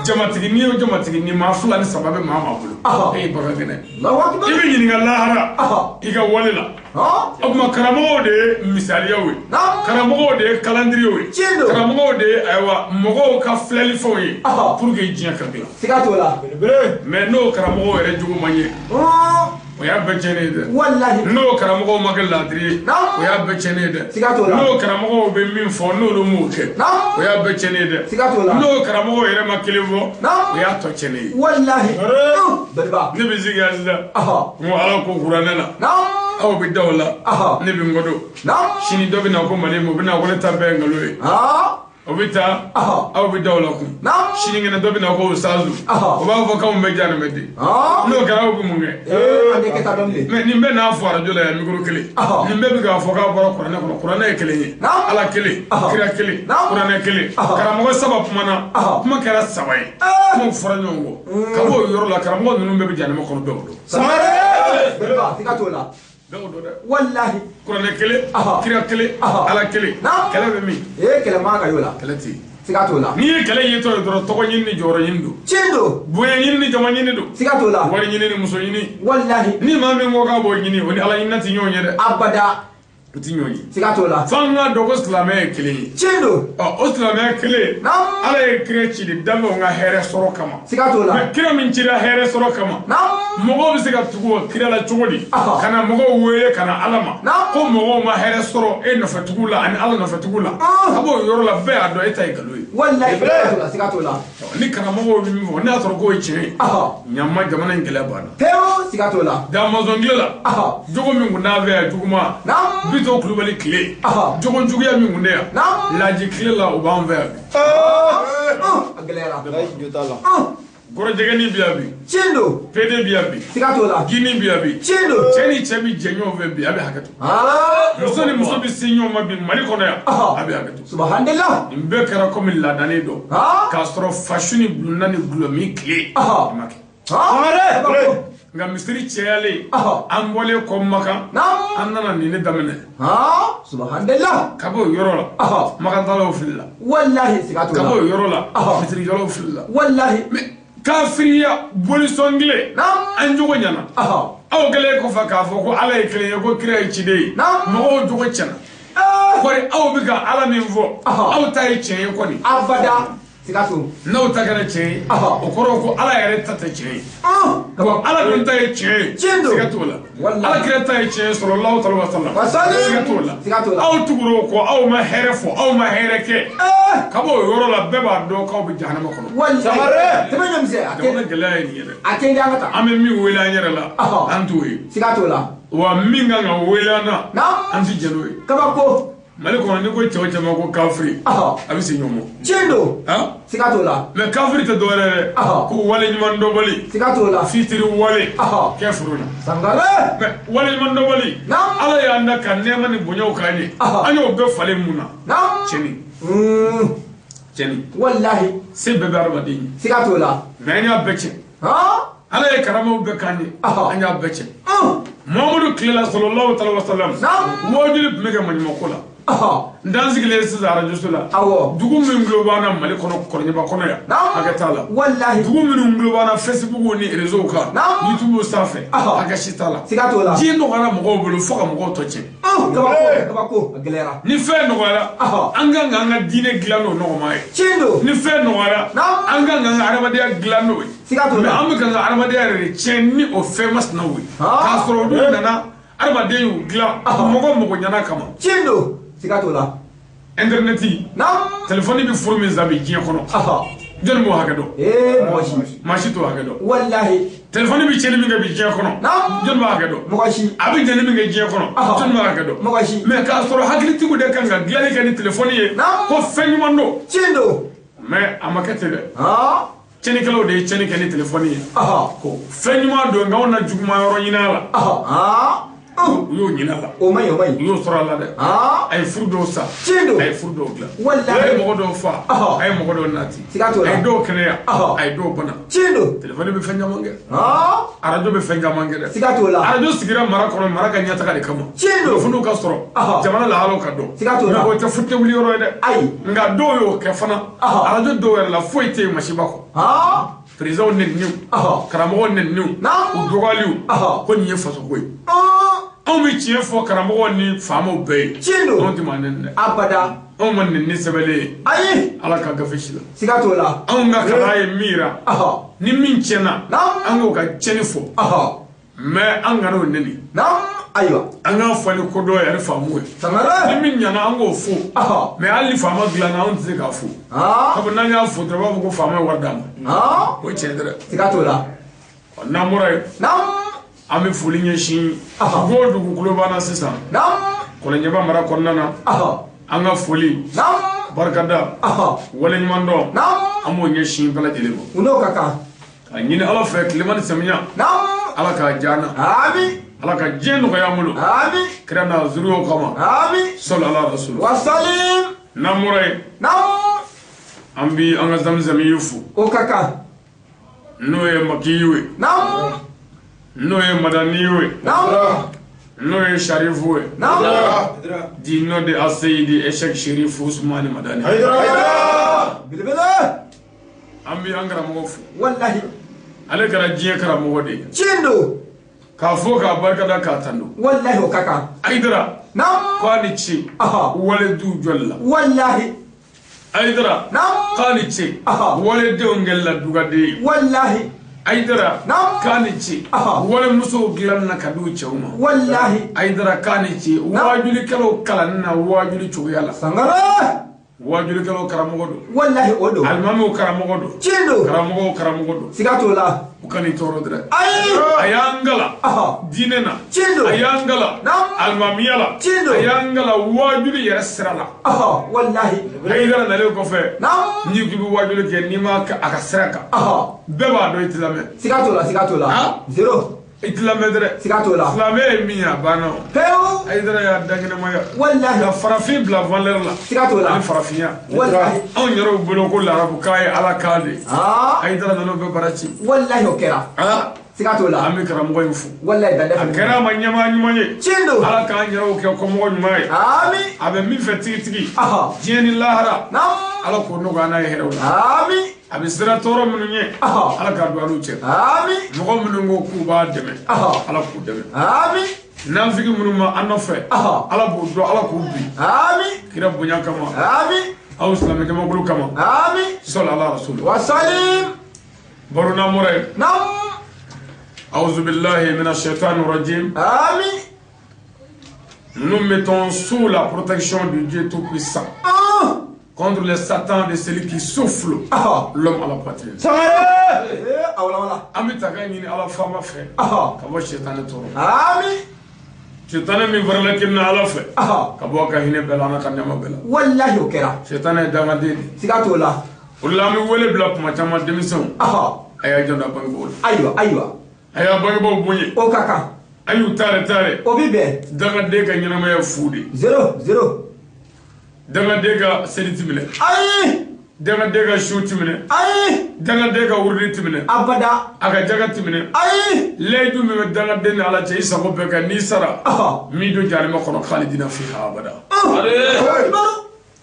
jamatigi n'i ye jamatigi ni maa fila ni saba bɛ maa maa bolo e ye bagangɛnna ye i bɛ ɲininka lahara i ka wale la o tuma karamɔgɔw de ye misaliyaw ye karamɔgɔw de ye kalandiriw ye karamɔgɔw de ye ayiwa mɔgɔw ka filɛlifɛnw ye pour que diɲɛ ka dilan. Siga t'o la. Mais n'o karamɔgɔw yɛrɛ jogo man ɲɛ. O y'a bɛɛ tiɲɛnen ye dɛ. Walahi. N'o karamɔgɔw ma kɛ laadiri ye. O y'a bɛɛ tiɲɛnen ye dɛ. Siga t'o la. N'o karamɔgɔw bɛ min fɔ n'olu m'o kɛ. O y'a bɛɛ tiɲɛnen ye dɛ. Siga t'o la. N'o karamɔgɔw yɛrɛ ma kelen fɔ. O y'a tɔ tiɲɛnen ye. Walahi. Dɔnniba. Ne bɛ sigi yan sisan. N ko Ala ko kuranɛ la. Aw bɛ da o la. Ne bɛ n kɔ don. Sini dɔ bɛ na ko Mali ma o bɛ na ko ne ta bɛɛ ye nkalon ye. O bɛ taa aw bɛ da o la kun sinikɛnɛ dɔ bɛ na ko Sazu o b'a fɔ k'anw bɛ jahanama den n'o kɛra aw bɛ mun kɛ mais nin bɛɛ n'a fɔ arajo la yan micro kelen nin bɛɛ bɛ k'a fɔ k'a bɔra kuranɛ kɔnɔ kuranɛ ye kelen ye Ala kelen kira kelen kuranɛ kelen karamɔgɔ saba kumana kuma kɛra saba ye kumaw fɔra ɲɔgɔn kɔ ka bɔ o yɔrɔ la karamɔgɔ ninnu bɛɛ bɛ jahanama kɔnɔ bɛɛ bolo. Siga t'o la. Bɛɛ don dɛ. Walahi. Kuranɛ kelen, kira kelen, Ala kelen. Kɛlɛ bɛ min? Ee kɛlɛ man ka y'o la. Kɛlɛ tɛ yen. Siga t'o la. N'i ye kɛlɛ yetɔ ye dɔrɔn tɔgɔ ɲini ni jɔyɔrɔ ɲini don. Tiɲɛ don. Bonya ɲini ni jama ɲini don. Siga t'o la. Wari ɲini ni muso ɲini. Walahi. Ni maa min ko k'a b'o ɲini o ni Ala ɲinina tɛ ɲɔgɔn ye dɛ. Abada. O tɛ ɲɔgɔn ye. Siga t'o la. F'an k'a dɔn ko silamɛya ye kelen ye. Tiɲɛ don. Ɔ o silamɛya kelen. Ala ye kira ci de danfɛnw ka hɛrɛ sɔrɔ kama. Siga t'o la. Mais kira min cira hɛrɛ sɔrɔ kama. Mɔgɔw bɛ se ka tugu o kira la cogo di? Ka na mɔgɔw wele ka na Ala ma. Ko mɔgɔw ma hɛrɛ sɔrɔ e nɔfɛtugu la ani Ala nɔfɛtugu la. A b'o yɔrɔ la bɛɛ y'a dɔn e ta ye nkalon ye. Walahi siga t'o la. Ni karamɔgɔw bɛ min fɔ n'a sɔrɔ k'o ye tiɲɛ ye. Ɲama jamana in gɛlɛya banna. Pewu siga t'o la. Damɔzɔn tile la. Jogo min kun t'an fɛ yan juguman. Bitɔn Kulubali tile. Jogo juguya min kun tɛ yan. Laji tile la o b'an fɛ yan bi. A gɛlɛyara. Gɔrɔjɛgɛnin bi yan bi. Tiɲɛ don. PD bi yan bi. Siga t'o la. Gini bi yan bi. Tiɲɛ don. Cɛ ni cɛ bi jɛ ɲɔgɔn fɛ bi a bɛ hakɛ to. Muso ni muso bi se ɲɔgɔn ma bi Mali kɔnɔ yan. A bɛ hakɛ to. Subahanallah. Nin bɛɛ kɛra komi laadannen dɔ. K'a sɔrɔ fasu ni bulonda ni gulɔmin tile. I ma kɛ. Nka misiri cɛyalen an bɔlen kɔ Makan an nana nin ne daminɛ. Subahanallah. Ka bɔ o yɔrɔ la Makantalaw filila. Walahi siga t'o la. Ka bɔ o yɔrɔ la misirijɔlaw filila. Walahi. Mais kafiriya bolisɔn tile an jogo ɲɛna. Aw kɛlen kɔfɛ k'a fɔ ko Ala ye kelen ye ko kira ye ciden ye. Mɔgɔw jogo tiɲɛna. Kɔri aw bɛ ka Ala min fɔ aw ta ye tiɲɛ ye kɔni. Abada. Siga t'o. N'aw ta kɛra tiɲɛ ye o kɔrɔ ko Ala yɛrɛ ta tɛ tiɲɛ ye. Bon Ala dun ta ye tiɲɛ ye. Tiɲɛ don. Siga t'o la. Ala kira ta ye tiɲɛ ye sɔlɔlahu alayhi wa sallam. Siga t'o la. Siga t'o la. Aw tugura o kɔ aw ma hɛrɛ fɔ aw ma hɛrɛ kɛ. Ka bɔ o yɔrɔ la bɛɛ b'a dɔn k'aw bɛ jahanama kɔnɔ. Walahi. Tɛmɛ ɲɛmisɛn. Jamana gɛlɛya ye nin ye dɛ. A tɛ di an ka taa. An bɛ min wele an yɛrɛ la. An t'o ye. Siga t'o la. Wa min kan ka wele an na. An ti jɛn n'o ye. Kabako. Mali kɔnɔ n'i ko cɛ o cɛ ma ko kafiri a bɛ se ɲɔgɔn ma. Tiɲɛ don. Siga t'o la. Mais kafiri tɛ dɔwɛrɛ ye dɛ. Ko wale ɲuman dɔnbali. Siga t'o la. Fitiri wale. Kɛ furu la. Sangare. Mais wale ɲuman dɔnbali. Ala y'an da ka nɛɛma ni bonyaw k'an ye. An y'o bɛɛ falen mun na. Cɛnni. Cɛnni. Walahi. Se bɛɛ bɛ adamaden ye. Siga t'o la. Mais an y'a bɛɛ cɛn. Ala ye karamaw bɛɛ k'an ye. An y'a bɛɛ cɛn. Muhamadu tilela sallallahu alaihi wa sallam. Waajuli tun bɛ kɛ maɲumako la. N t'an sigilen sisan arajoso la. Dugu min tulo b'an na Mali kɔnɔ Kɔrɔɲɛba kɔnɔ yan. Hakɛ t'a la. Walahi. Dugu minnu tulo b'an na Facebook ni réseau kan. YouTube sanfɛ. Hakɛ si t'a la. Siga t'o la. Diɲɛ nɔgɔyara mɔgɔw bolo fo ka mɔgɔw tɔ tiɲɛ. Kabako kabako a gɛlɛyara. Ni fɛn nɔgɔyara. An kan k'an ka diinɛ dilan n'o nɔgɔma ye. Tiɲɛ don. Ni fɛn nɔgɔyara. An kan k'an ka adamadenya dilan n'o ye. Siga t'o la. Mais an bɛ k'an ka adamadenya yɛrɛ de tiɲɛ ni o fɛn masinaw ye. K'a sɔrɔ olu nana adamaden y'u dilan mɔgɔ mɔgɔ ɲɛna kama. Tiɲɛ don. Siga t'o la. Internet. Téléphone bɛ furu min san bi diɲɛ kɔnɔ. Jɔnni b'o hakɛ dɔn? Mɔgɔ si. Maa si t'o hakɛ dɔn. Walahi. Téléphone bɛ tiɲɛni min kɛ bi diɲɛ kɔnɔ. Jɔnni b'a hakɛ dɔn? Mɔgɔ si. A bɛ jɛni min kɛ diɲɛ kɔnɔ. Jɔnni b'a hakɛ dɔn? Mɔgɔ si. Mais k'a sɔrɔ hakilitigiw de kan ka dilanni kɛ ni téléphone ye. Ko fɛn ɲuman don. Tiɲɛ don. Mais a ma kɛ ten dɛ. Tiɲɛnikɛlaw de ye tiɲɛni kɛ ni téléphone ye. Ko fɛn ɲuman don nka anw na juguman yɔrɔ ɲini a la. U y'o ɲini a la. O ma ɲi, o ma ɲi. U y'o sɔrɔ a la dɛ. A ye furu dɔw sa. Tiɲɛ don. A ye furu dɔw dilan. Walahi. A ye mɔgɔ dɔw fa. A ye mɔgɔ dɔw nati. Siga t'o la. A ye dɔw kɛnɛya. A ye dɔw bana. Tiɲɛ don. Téléphone bɛ fɛn caman kɛ. Arajo bɛ fɛn caman kɛ dɛ. Siga t'o la. Arajo sigira mara kɔnɔ mara ka ɲɛtaga de kama. Tiɲɛ don. Kunnafoniw ka sɔrɔ. Jamana lahalaw ka dɔn. Siga t'o la. Mais o tɛ futinɛ wuli yɔrɔ ye dɛ. Ayi. Nka dɔw y'o kɛ fana. Arajo dɔw yɛrɛ la foyi tɛ yen masiba kɔ. Présidentw nɛniniw. Karamɔgɔw nɛniniw. U dɔgɔyaliw. Ko nin ye fasoko ye. Anw bɛ tiɲɛ fɔ karamɔgɔw ni faamaw bɛɛ ye. Tiɲɛ don. Anw tɛ maa nɛni dɛ. Abada. Anw ma nɛni sɛbɛnlen ye. Ayi. Ala ka gafe si la. Siga t'o la. Anw ka kalan ye min yira. Ni min tiɲɛna. An k'o ka tiɲɛni fɔ. Mais an kana o nɛni. Ayiwa. An k'a fɔ ni kodɔn ye ani faamu ye. Sangare. Ni min ɲɛna an k'o fo. Mais hali ni faama dilanna anw tɛ se k'a fo. Sabu n'an y'a fo dɔrɔn u b'a fɔ ko faama ye wari d'an ma. O ye tiɲɛ dɛ. Siga t'o la. N'an bɔra yen. An bɛ foli ɲɛsin dugu o dugu tulo b'an na sisan. Kɔlɔnjɛba mara kɔnɔna na. An ka foli. Barikada. Waleɲumandɔn. An b'o ɲɛsin bɛɛ lajɛlen ma. U n'o ka kan. Ka ɲini Ala fɛ tilema ni samiya. Ala k'a diya an na. Ami. Ala ka diɲɛ nɔgɔya an bolo. Ami. Kira n'a zuriyaw kama. Ami. Sɔli ala rasulu. Wasalim. N'an bɔra yen. An bi an ka zamizami fo. O ka kan. N'o ye makiyu ye. N'o ye madaniyu ye. N'o ye sharifu ye. Di nom de Aseyidi Echec Chérif Ousmane Madani. Belebele. An bi an karamɔgɔ fo. Walahi. Ale kɛra diɲɛ karamɔgɔ de ye. Tiɲɛ don. K'a fɔ k'a barikada k'a tando. Walahi o ka kan. Ayidara. K'a ni ce. Waledenw jɔli la. Walahi. Ayidara. K'a ni ce. Waledenw kɛli la dugaden ye. Walahi. Ayidara. K'a ni ce. Walemusow dilanni na ka d'u cɛw ma. Walahi. Ayidara k'a ni ce. Waajulikɛlaw kalanni na waajuli cogoya la. Sangare. Waajulikɛlaw karamɔgɔ don. Walahi o don. Alimamiw karamɔgɔ don. Tiɲɛ don. Karamɔgɔw karamɔgɔ don. Siga t'o la. U kan'i tɔɔrɔ dɛ. Ayi. A y'an kalan. Diinɛ na. Tiɲɛ don. A y'an kalan. Alimamiya la. Tiɲɛ don. A y'an kalan waajuli yɛrɛ sira la. Walahi. Ayidara nalen kɔfɛ. N'i k'i bɛ waajuli kɛ n'i ma a ka sira kan. Bɛɛ b'a dɔn i tɛ lamɛn. Siga t'o la, siga t'o la. Zéro. I tɛ lamɛn dɛ. Siga t'o la. Silamɛ ye min ye a banna o. Pewu. Ayidara y'a dankɛnɛmaya. Walahi. Ka farafin bila valeur la. Siga t'o la. Ani farafinya. Walahi. Anw yɛrɛw bolo ko larabukan ye Ala kan de ye. Ayidara nana o bɛɛ bara ci. Walahi o kɛra. Siga t'o la. An bɛ karamɔgɔ in fo. Walahi dan tɛ A kɛra a ma ɲɛmaa ɲuman ye. Tiɲɛ don. Ala k'an yɛrɛw kɛ kɔmɔgɔ ɲuman ye. Ami. A bɛ min fɛ tigitigi. Diɲɛ ni lahara. Ala k'o nɔgɔya n'a ye hɛrɛw la. Ami. A bɛ sira tɔɔrɔ minnu ye. Ala k'a don an n'u cɛ. Ami. Mɔgɔ minnu ko k'u b'a dɛmɛ. Ala k'u dɛmɛ. Ami. Nafigi minnu ma an nɔfɛ. Ala b'u dɔn, Ala k'u bin. Ami. Kira bonya kama. Ami. Aw silamɛ jamakulu kama. Ami. Sɔli ala rasulu. Wasalim. Baro n'an bɔra yen. Aouzu billahi mina shaitani rajim. Ami. Nous mettons sous la protection du Dieu Tout-Puissant. Contre le Satan de celui qui souffle l'homme à la poitrine. An bɛ taga ɲini Ala faama fɛ ka bɔ sɛtanɛ tɔɔrɔ. Ami. Sitanɛ min farala kelen na Ala fɛ ka bɔ a ka hinɛ bɛɛ la n'a ka nɛɛma bɛɛ la. Walahi o kɛra. Sitanɛ ye dangaden de ye. Siga t'o la. O de la an bɛ wele bila kuma caman denmisɛnw. A y'a janto a bangebaaw la. Ayiwa ayiwa. A y'a bangebaaw bonya. O ka kan. A y'u taare taare. O bɛ bɛn. Dangaden ka ɲɛnamaya fu de. 0 0. Dangaden ka seli ti minɛ. Ayi. Dangaden ka su ti minɛ. Ayi. Dangaden ka wurudi ti minɛ. Abada. A ka jaga ti minɛ. Ayi. Layidu min bɛ dangaden ni Ala cɛ i sago bɛɛ kɛ n'i sara. Min don jahanama kɔnɔ khalidina fiha abada.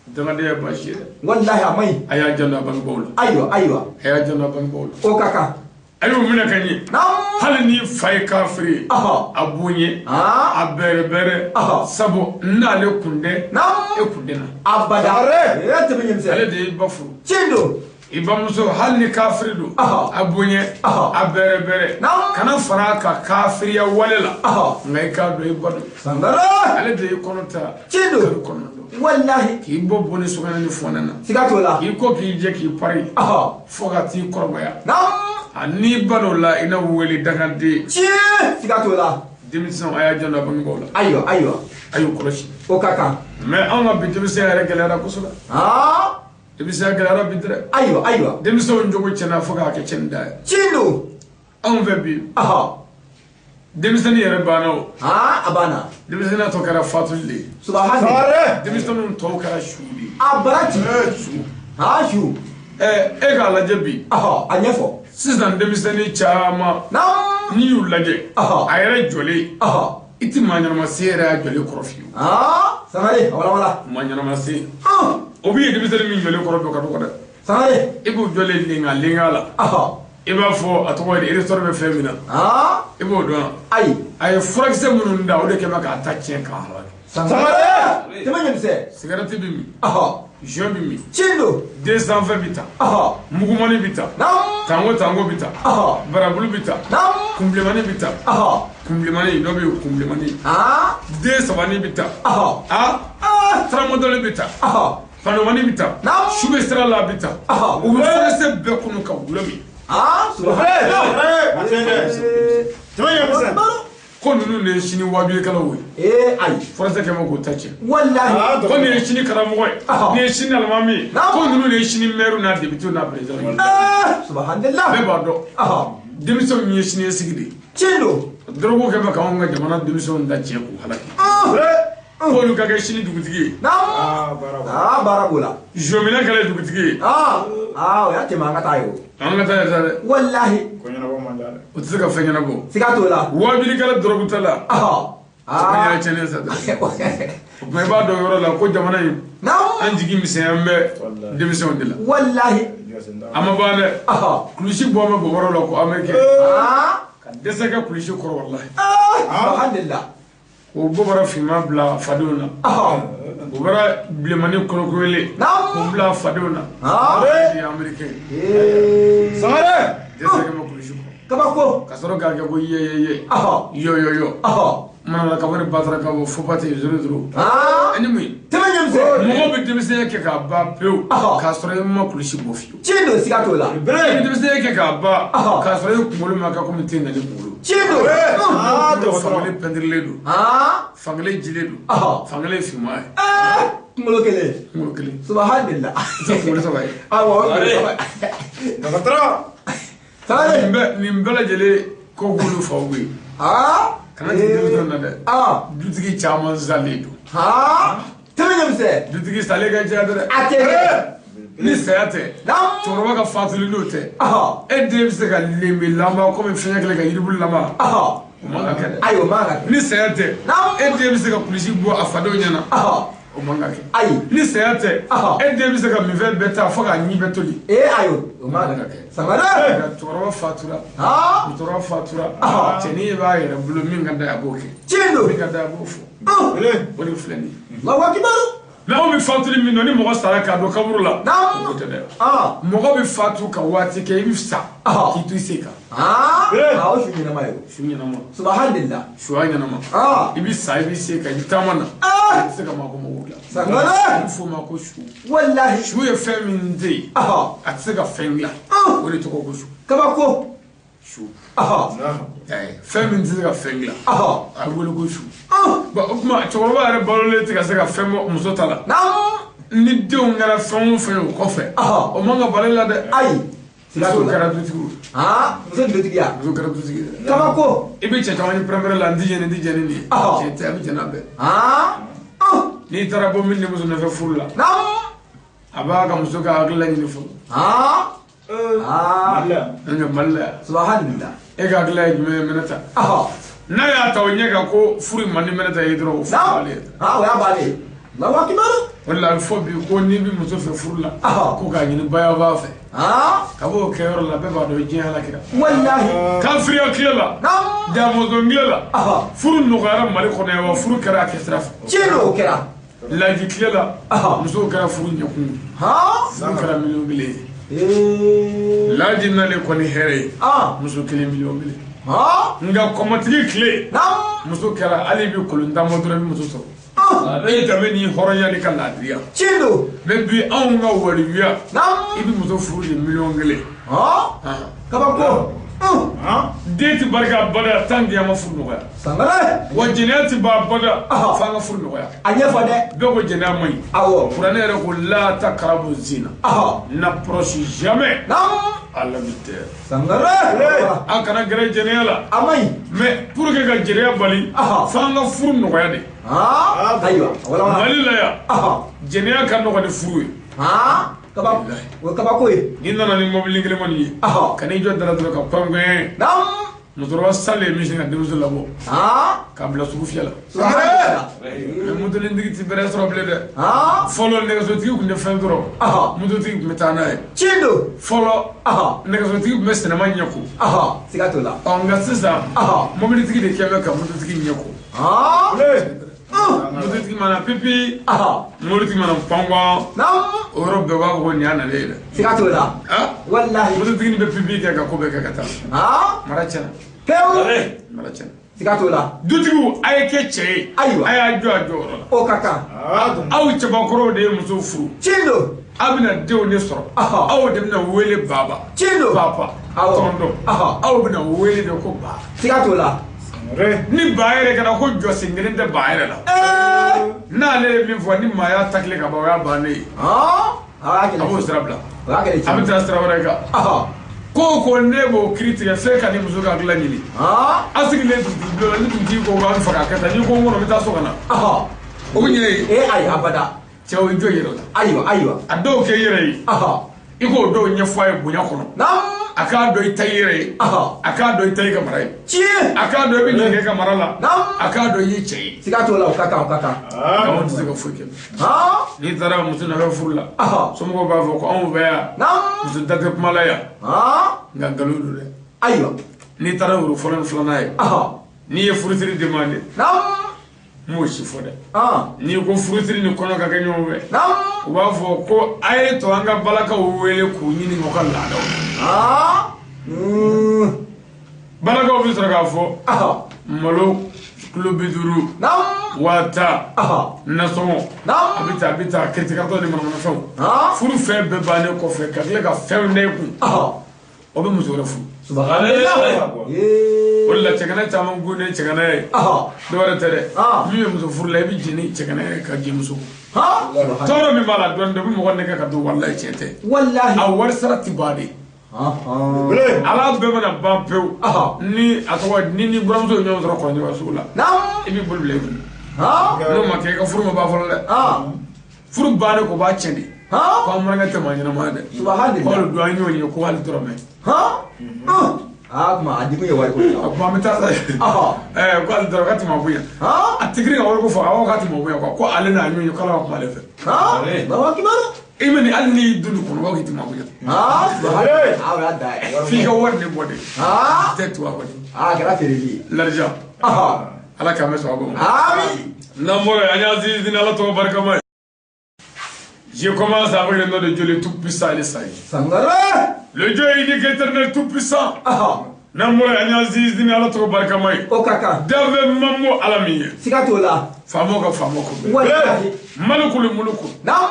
Dangaden ye baasi ye dɛ. Walahi a man ɲi. A y'a janto a bangebaaw la. Ayiwa ayiwa. A y'a janto a bangebaaw la. O ka kan. A y'u minɛ ka ɲɛ. Hali ni fa ye kafiri ye. A bonya. A bɛrɛ bɛrɛ. Sabu n'ale kun tɛ. E kun tɛ na. Abada. Ale de y'i ba furu. Tiɲɛ don. I bamuso hali ni kafiri don. A bonya. A bɛrɛ bɛrɛ. Kana fara a ka kafiriya wale la. Nka i k'a dɔn i ba don. Sangara. Ale de y'i kɔnɔ ta. Tiɲɛ don. Kɔnɔ don. Walahi. K'i bɔ bonni sokɛnɛ ni fɔnɛ na. Siga t'o la. K'i kɔ k'i jɛ k'i pari. Fo ka t'i kɔrɔbaya. A n'i ba dɔ la i n'a wele dangaden. Tiɲɛ. Siga t'o la. Denmisɛnw a y'a janto a bangebaaw la. Ayiwa ayiwa. A y'u kɔlɔsi. O ka kan. Mais anw ka bi denmisɛnya yɛrɛ gɛlɛyara kosɛbɛ. Denmisɛnya gɛlɛyara bi dɛ. Ayiwa ayiwa. Denmisɛnw jogo tiɲɛna fo k'a kɛ tiɲɛni da ye. Tiɲɛ don. Anw fɛ bi. Denmisɛnnin yɛrɛ banna o. A banna. Denmisɛnninya tɔ kɛra fatuli de ye. Subahana. Denmisɛnninw tɔw kɛra su de ye. A bara ci. Su. Su. E k'a lajɛ bi. A ɲɛfɔ. Sisan denmisɛnnin caman. N'i y'u lajɛ. A yɛrɛ jɔlen. I ti maa ɲɛnama se yɛrɛ y'a jɔlen kɔrɔ fiyewu. Sangare a walawala. Maa ɲɛnama se. O b'i ye denmisɛnnin min jɔlen kɔrɔ bi ka dɔgɔ dɛ. Sangare. I b'u jɔlen lenga lenga la. I b'a fɔ a tɔgɔ ye di restaurant bɛ fɛn min na. I b'o dɔn wa? Ayi. A ye furakisɛ minnu da o de kɛ bɛ k'a ta tiɲɛ k'a halaki. Sangare. Tɛmɛ ɲɛmisɛn. Sigarɛti bɛ min. Joint bɛ min. Tiɲɛ don. 220 bɛ ta. Mugumani bɛ ta. Tango tango bɛ ta. Barabulu bɛ ta. Kunbilenmani bɛ ta. Kunbilenmani dɔ bɛ yen kunbilenmani. Den sabani bɛ ta. Tramadol bɛ ta. Panomani bɛ ta. Su bɛ sira la bɛ ta. U bɛ furakisɛ bɛɛ kunu ka gulɔ min. Ko ninnu de ye sini wajulikɛlaw ye. Ayi. Furakisɛ kɛ bɛ k'o ta tiɲɛ. Walahi. Ko nin ye sini karamɔgɔ ye. Nin ye sini alimami ye. Ko ninnu de ye sini maire n'a député n'a président ye. Subhanallah. Bɛɛ b'a dɔn. Denmisɛnw ye siniɲɛsigi de ye. Tiɲɛ don. Dɔrɔgu kɛ bɛ k'anw ka jamana denmisɛnw da tiɲɛ k'u halaki. K'olu ka kɛ sini dugutigi ye. Baara b'o la. Zominɛ kɛlen dugutigi ye. O y'a tɛmɛ an ka taa ye o. An ka taa ye sa dɛ. Walahi. O tɛ se ka fɛn ɲɛnabɔ. Siga t'o la. Wajulikɛla dɔrɔgutala. O yɛrɛ tiɲɛnen sa dɛ. O tuma i b'a dɔn yɔrɔ la ko jamana in. An jigi misɛnya bɛ denmisɛnw de la. Walahi. A ma ban dɛ. Kulusi bɔ bɛ bɔ yɔrɔ la ko américain. Ka dɛsɛ kɛ kulusi kɔrɔ walahi. Alhamdulillah. O bɔra finman bila fadenw na. O bɔra bilenmani kolokoyelen. K'o bila fadenw na. O ye américain ye. Sangare. Dɛsɛ kɛ bɛ kulusi kɔrɔ. Kabako. Ka sɔrɔ k'a kɛ ko ye ye ye. Yo yo yo. Mana ka bɔ ni batara ka bɔ fo pati 0 0. Ani mun ye. Tɛmɛ ɲɛmisɛn. Mɔgɔ bɛ denmisɛnya kɛ k'a ban pewu. K'a sɔrɔ i ma kulusi bɔ fiyewu. Tiɲɛ don siga t'o la. I bɛ denmisɛnya kɛ k'a ban. K'a sɔrɔ i kunkolo ma kɛ komi te nali kunkolo. Tiɲɛ don. Fankelen pɛntirilen don. Fankelen jilen don. Fankelen finman ye. Kunkolo kelen. Kunkolo kelen. Subhanallah. I tɛ kunkolo saba ye. Awɔ o ye kunkolo saba ye. Dɔgɔtɔrɔ. Nin bɛɛ lajɛlen ko k'olu faw ye. Kana jigin denmisɛnw na dɛ. Dutigi caman salen don. Tɛmɛ ɲɛmisɛn. Dutigi salen ka ca dɛ. A tɛ kɛ. Ni saya tɛ. Cɛkɔrɔba ka fatuli n'o tɛ. E den bɛ se ka lenbe laban komi fiɲɛ kɛlen ka yiribulu laban. O man ka kɛ dɛ. Ayi o man ka kɛ. Ni saya tɛ. E den bɛ se ka kulusi bɔ a fadenw ɲɛna. O man ka kɛ. Ayi. Ni saya tɛ. E den bɛ se ka minfɛn bɛɛ ta fo k'a ɲi bɛɛ toli. Ayi o man ka kɛ. Sangare. Cɛkɔrɔba fatura. Musokɔrɔba fatura. Cɛnin b'a yɛrɛ bolo min ka d'a ye a b'o kɛ. Tiɲɛ don. Min ka d'a ye a b'o fɔ. O de filɛ nin ye. Allahu akibaru. Mais anw bɛ fatuli min dɔn ni mɔgɔ sara k'a don kaburu la. O tɛ dɛ. Mɔgɔ bɛ fatu ka waati kɛ i bɛ sa. K'i to i sen kan. O su ɲɛnama ye o. Su ɲɛnama. Subhanallah. Suya ɲɛnama. I bɛ sa i b'i sen kan i bɛ taama na. I tɛ se ka maa ko mɔgɔw dilan. Sangare. A bɛ f'o ma ko su. Walahi. Su ye fɛn min tɛ yen. A tɛ se ka fɛn dilan. O de tɔgɔ ko su. Kabako. Su. Fɛn min tɛ se ka fɛn dilan. A bɛ wele ko su. Bon o tuma cɛkɔrɔba yɛrɛ balolen tɛ ka se ka fɛn bɔ muso ta la. Ni denw kɛra fɛn o fɛn ye o kɔfɛ. O man ka bali la dɛ. Ayi. Muso kɛra dutigiw. Muso dutigiya. Muso kɛra dutigi ye. Kabako. I bɛ cɛ caman ye pɛrɛn-pɛrɛn la n ti jɛni n ti jɛni nin ye. Cɛ tɛ a bɛ jɛn n'a bɛɛ. N'i taara bɔ min denmuso nɔfɛ furu la. A b'a ka muso ka hakilila ɲini fɔlɔ. Nka Mali la yan. Subhanallah. E ka hakilila ye jumɛn ye Minɛta? N'a y'a ta o ɲɛ kan ko furu man di Minɛta ye dɔrɔn o furu b'ale ye. O y'a bannen ye. Allahu akbar. O de la a bɛ fɔ bi ko n'i bɛ muso fɛ furu la. Ko k'a ɲini bayaba fɛ. Ka bɔ o kɛyɔrɔ la bɛɛ b'a dɔn diɲɛ halakira. Walahi. Kafiriya tile la. Damɔzɔn tile la. Furu nɔgɔyara Mali kɔnɔ yan wa furu kɛra a kɛsira fɛ. Tiɲɛ don o kɛra. Laji tile la. Musow kɛra furu ɲɛkun ye. Furu kɛra 1,000,000 ye. Laji nalen kɔni hɛrɛ ye. Muso kelen 1,000,000. Nka kɔmɔtigi tile. Muso kɛra hali bi kolon tan bɔ dɔrɔn i bɛ muso sɔrɔ. E danbe ni hɔrɔnya ni ka laadiriya. Tiɲɛ don. Mais bi anw ka walijuya. I bɛ muso furu de 1,000,000. Kabako. Den tɛ barika bada tant que an ma furu nɔgɔya. Sangare. Wa jɛnɛya tɛ ban bada f'an ka furu nɔgɔya. A ɲɛfɔ dɛ. Bɛɛ ko jɛnɛya man ɲi. Awɔ. Kuranɛ yɛrɛ ko la taqrabu zina. N'approche jamais. À l'adultère. Sangare. A kana gɛrɛ jɛnɛya la. A man ɲi. Mais pour que ka jɛnɛya bali. F'an ka furu nɔgɔya de. Ayiwa. Mali la yan. Jɛnɛya ka nɔgɔn ni furu ye. Kabako. O ye kabako ye. N'i nana ni mobili kelen kɔni ye. Ka n'i jɔ dara dɔrɔn ka pɛnpɛn. Musokɔrɔba salen min sin ka denmuso labɔ. K'a bila sugu fiyɛ la. Mais motoletigi ti bɛrɛ sɔrɔ bilen dɛ. Fɔlɔ nɛgɛsotigi tun tɛ fɛn sɔrɔ. Mototigi tun bɛ taa n'a ye. Tiɲɛ don. Fɔlɔ nɛgɛsotigi tun bɛ sinama ɲɛ ko. Siga t'o la. Ɔ nka sisan mobilitigi de kɛlen bɛ ka mototigi ɲɛ ko. Mototigi mana pipi. Mobilitigi mana panpan. O yɔrɔ bɛɛ b'a fɔ ko nin y'a nalen ye dɛ. Siga t'o la. Walahi. Mototigi bɛ pipi kɛ ka ko bɛɛ kɛ ka taa. Mara tiɲɛna. Pewu. Mara tiɲɛna. Siga t'o la. Dutigiw a ye kɛ cɛ ye. Ayiwa. A y'a jɔ a jɔyɔrɔ la. O ka kan. Aw cɛbakɔrɔw de ye muso furu. Tiɲɛ don. Aw bɛna denw de sɔrɔ. Aw de bɛna wele baba. Tiɲɛ don. Papa. Tɔntɔn. Aw bɛna wele de ko ba. Siga t'o la. Ni ba yɛrɛ kɛra ko jɔsen kelen tɛ ba yɛrɛ la. N'ale ye min fɔ ni maa y'a ta kile ka ban o y'a bannen ye. A b'o sira bila. A bɛ taa sira wɛrɛ kan. Ko ko ne b'o kiiri tigɛ f'e ka ni muso ka hakilila ɲini. A sigilen dugutigi bulon na ni dugutigi ko k'an faga ka taa n'i ko n kɔnɔ n bɛ taa so ka na. O bɛ ɲɛ ye. Ayi abada. Cɛw i jɔ i yɛrɛ la. Ayiwa ayiwa. A dɔw kɛ i yɛrɛ ye. I k'o dɔw ɲɛfɔ a ye bonya kɔnɔ. A k'a dɔn i ta i yɛrɛ ye. A k'a dɔn i ta i ka mara ye. Tiɲɛ. A k'a dɔn i bɛ ɲɛ kɛ ka mara la. A k'a dɔn i ye cɛ ye. Siga t'o la o ka kan o ka kan. Anw tɛ se ka foyi kɛ. N'i taara muso nɔfɛ furu la. Somɔgɔw b'a fɔ ko anw fɛ yan. Muso da tɛ kuma la yan. Nka nkalon don dɛ. Ayiwa. N'i taara woro fɔlɔ ni filanan ye. N'i ye furusiri demandé. N m'o si fɔ dɛ. N'i ko furusiri ni kɔnɔ ka kɛ ɲɔgɔn fɛ. U b'a fɔ ko a ye to an ka balakaw wele k'u ɲininka u ka laadaw. Balakaw bɛ sɔrɔ k'a fɔ malo kilo 50 50,000 nasɔngɔ a bɛ taa a bɛ taa kiritikarataw ni manamanafɛnw. Furu fɛn bɛɛ bannen kɔfɛ ka tila ka fɛnw da i kun. O bɛ muso wɛrɛ furu. O de la cɛgana caman ko ne cɛgana ye. Dɔ wɛrɛ tɛ dɛ. Min bɛ muso furu la i bɛ jɛn ni cɛgana ye ka jɛn muso kɔ. Tɔɔrɔ min b'a la dɔɔnin dɛ u bɛ mɔgɔ nɛgɛ ka don walahi tiɲɛ tɛ. Walahi. A wari sara ti ban de. Ala bɛɛ mana ban pewu. Ni a tɔgɔ ni buramuso ye ɲɔgɔn sɔrɔ kɔrɔɲɔgɔn sugu la. I b'i bolo bila i kun. N'o ma kɛ i ka furu ma ban fɔlɔ dɛ. Furu bannen ko b'a tiɲɛ de. Ko an marankɛ tɛ maa ɲɛnama ye dɛ. Subhanallah. K'olu don an y'o ye ko hali dɔrɔmɛ. Kuma a degun ye wari ko ye. A kuma an bɛ taa sa. Ko hali dɔrɔmɛ k'a tɛ maa bonya. A tɛ girin ka wari ko fɔ a ko k'a tɛ maa bonya quoi ko ale n'a ɲɔgɔn ye k'ala ka kuma ale fɛ. Allahu akbar. I ma nin hali n'i dun kɔnɔ k'i tɛ maa bonya. Subhanallah. O y'a da ye. F'i ka wari de bɔ de. Tɛ tubabu kɔni. A kɛra feereli ye. L'argent. Ala k'an bɛ sɔn a ma. Amin. N'an bɔra yen an y'an sinsin Ala tɔgɔ barikama ye. Je commence avec le nom de Dieu le Tout-Puissant et le Sage. Sangare. Le Dieu unique, éternel, Tout-Puissant. N'an bɔra yen an y'an sinsin Ala tɔgɔ barikama ye. O ka kan. Danfɛn mamo Ala min ye. Siga t'o la. Faamaw ka faama ko bɛɛ. Walahi. Malikul muluku. Naam.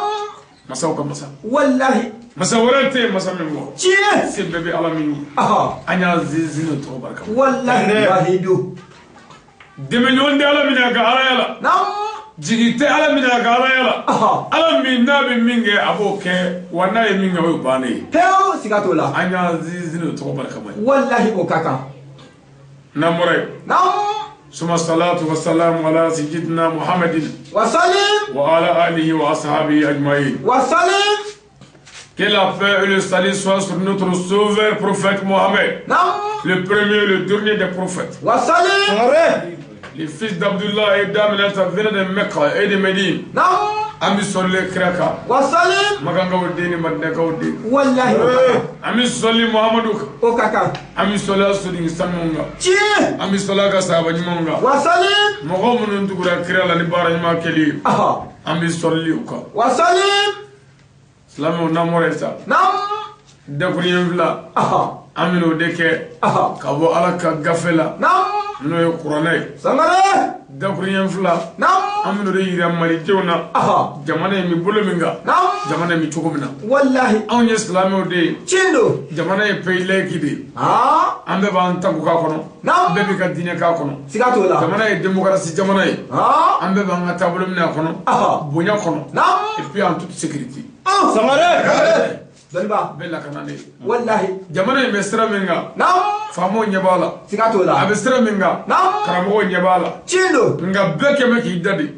Masaw ka masa. Walahi. Masa wɛrɛ tɛ yen masa min kɔ. Tiɲɛ. Se bɛɛ bɛ Ala min ye. An y'an sinsin o tɔgɔ barika. Walahi wahidu. Dɛmɛɲɔgɔn tɛ Ala min a ka alaya la. Jigi tɛ Ala min a ka alaya la. Ala min n'a bɛ min kɛ a b'o kɛ wa n'a ye min kɛ o ye bannen ye. Pewu siga t'o la. An y'an sinsin o tɔgɔ barika ma ye. Walahi o ka kan. N'an bɔra yen. Suma salatu wa salamu ala sayyidina Muhammadin. Wa salim. Wa ala alihi wa ashabihi ajma'in. Wa salim. Que la paix et le salut soient sur notre sauveur prophète Mohammed. Le premier et le dernier des prophètes. Wa salim. Les fils d'Abdullah et d'Aminata venaient de Mecca et de Médine. An bɛ sɔli kira kan. Wa salim. Makankaw den ni Madinakaw den. Walahi. An bɛ sɔli Muhamadu kan. O ka kan. An bɛ sɔli a soden sanuw kan. Tiɲɛ. An bɛ sɔli a ka sahaba ɲumanw kan. Wa salim. Mɔgɔ minnu tugura kira la ni baara ɲuman kɛli ye. An bɛ sɔli u kan. Wa salim. Silamɛw n'an bɔra yen sa. Dakuruɲɛ fila. An bɛn'o de kɛ. Ka bɔ Ala ka gafe la. N'o ye kuranɛ ye. Sangare. Dakuruɲɛ fila. An bɛn'o de yira malidenw na. Jamana in bɛ bolo min kan. Jamana in bɛ cogo min na. Walahi. Anw ye silamɛw de ye. Tiɲɛ don. Jamana ye pays laïque de ye. An bɛɛ b'an ta k'a kɔnɔ. Bɛɛ b'i ka diinɛ k'a kɔnɔ. Siga t'o la. Jamana ye démocratie jamana ye. An bɛɛ b'an ka taabolo minɛ a kɔnɔ. Bonya kɔnɔ. Et puis en toute sécurité. Sangare. Dɔnniba. Bɛɛ lakananen ye. Walahi. Jamana in bɛ sira min kan. Faamaw ɲɛ b'a la. Siga t'o la. A bɛ sira min kan. Karamɔgɔw ɲɛ b'a la. Tiɲɛ don. Nka bɛɛ kɛ bɛ k'i da de.